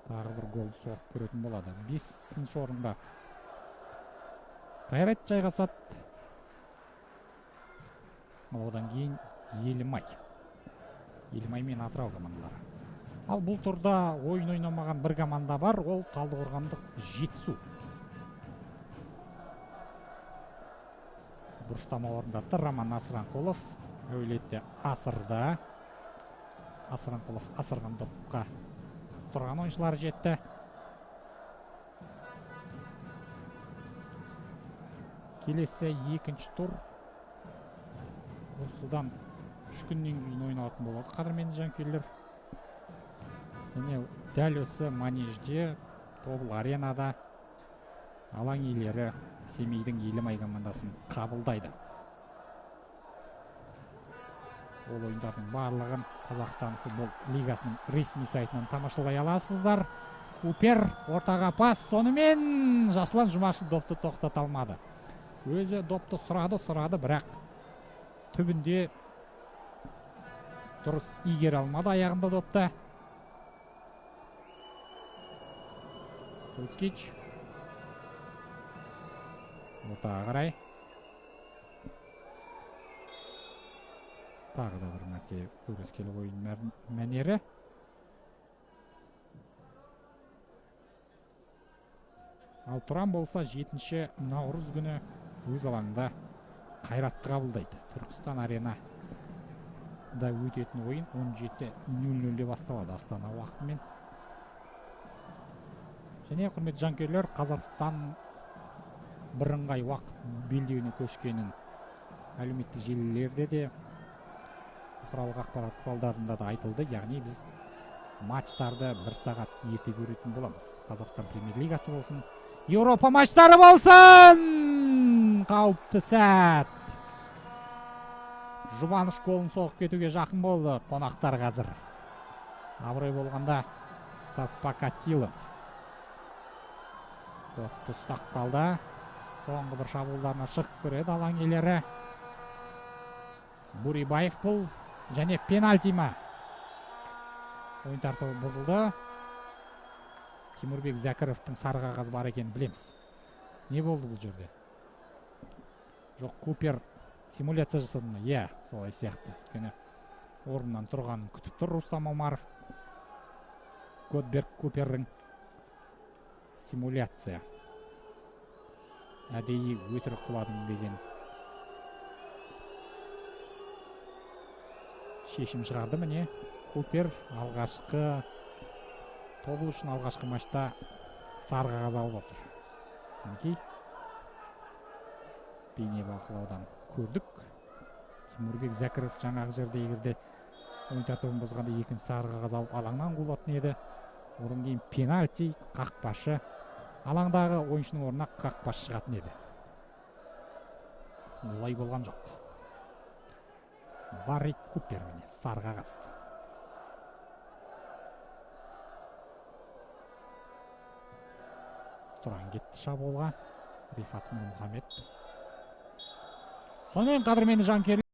A: тағы бір голды соғып көретін болады. 5-ші орында Қайрат жайғасады. Ал одан кейін Елімай. Елімай мен Атырау командалары. Ал бұл турда ойын ойнамаған бір команда бар, ол талдықорғандық Жетісу. Бұрыштама орындатты Роман Асранқұлов. Әулетте асырды. Асранқұлов асырған допқа тұрған ойыншылар жетті. Келесі екінші тур осыдан 3 күннен кейін ойналатын болады, қадірменді жанкүйерлер. Және дәл осы манежде, Тобыл аренада алаң иелері Семейдің Елімай командасын қабылдайды. Ол ойындардың барлығын Қазақстан футбол лигасының ресми сайтынан тамашалай аласыздар. Купер ортаға пас, сонымен Жасұлан Жұмашев допты тоқтата алмады. Өзі допты сұрады, бірақ түбінде дұрыс игере алмады аяғында допты. Цуцкич ортаға қарай. Тағы да бір мәрте өрескел ойын мәнері. Ал Тұран болса 7 наурыз күні өз алаңында Қайратты қабылдайды. Түркістан арена да өтетін ойын 17:00-де басталады Астана уақытымен. Және құрметті жанкүйерлер, Қазақстан бірыңғай уақыт белдеуіне көшкенін әлеуметтік желілерде де, бұқаралық ақпарат құралдарында да айтылды. Яғни біз матчтарды бір сағат ерте көретін боламыз. Қазақстан премьер-лигасы болсын, Еуропа матчтары болсын! Қауіпті сәт. Жұбаныш голын соғып кетуге жақын болды қонақтар қазір. Абырой болғанда Стас Покатилов допты ұстап қалды. Соңғы бір шабуылдарына шығып көреді алаң иелері. Бурибаев бұл және пенальти ма? Ойын тәртібі бұзылды. Тимурбек Зәкіровтің сары қағаз бар екенін білеміз. Не болды бұл жерде? Жоқ, Купер симуляция жасады ма? Иә, солай сияқты. Өйткені орнынан тұрғанын күтіп тұр Рустам Омаров. Годберг Купердің симуляция. Әдейі өтірік құладың деген шешім шығарды. Міне Купер алғашқы тобыл үшін алғашқы матчта сары қағаз алып отыр. Мінекей бейнебақылаудан көрдік. Тимурбек Зәкіров жаңағы жерде егерде ойын тәртібін бұзғанда екінші сары қағаз алып алаңнан қуылатын еді. Одан кейін пенальти, қақпашы алаңдағы ойыншының орнына қақпашы шығатын еді. Олай болған жоқ. Барри Купер міне сары қағаз. Тұран кетті шабуылға Рифат Нұрмұхамед. Сонымен қадірменді жанкүйерлер,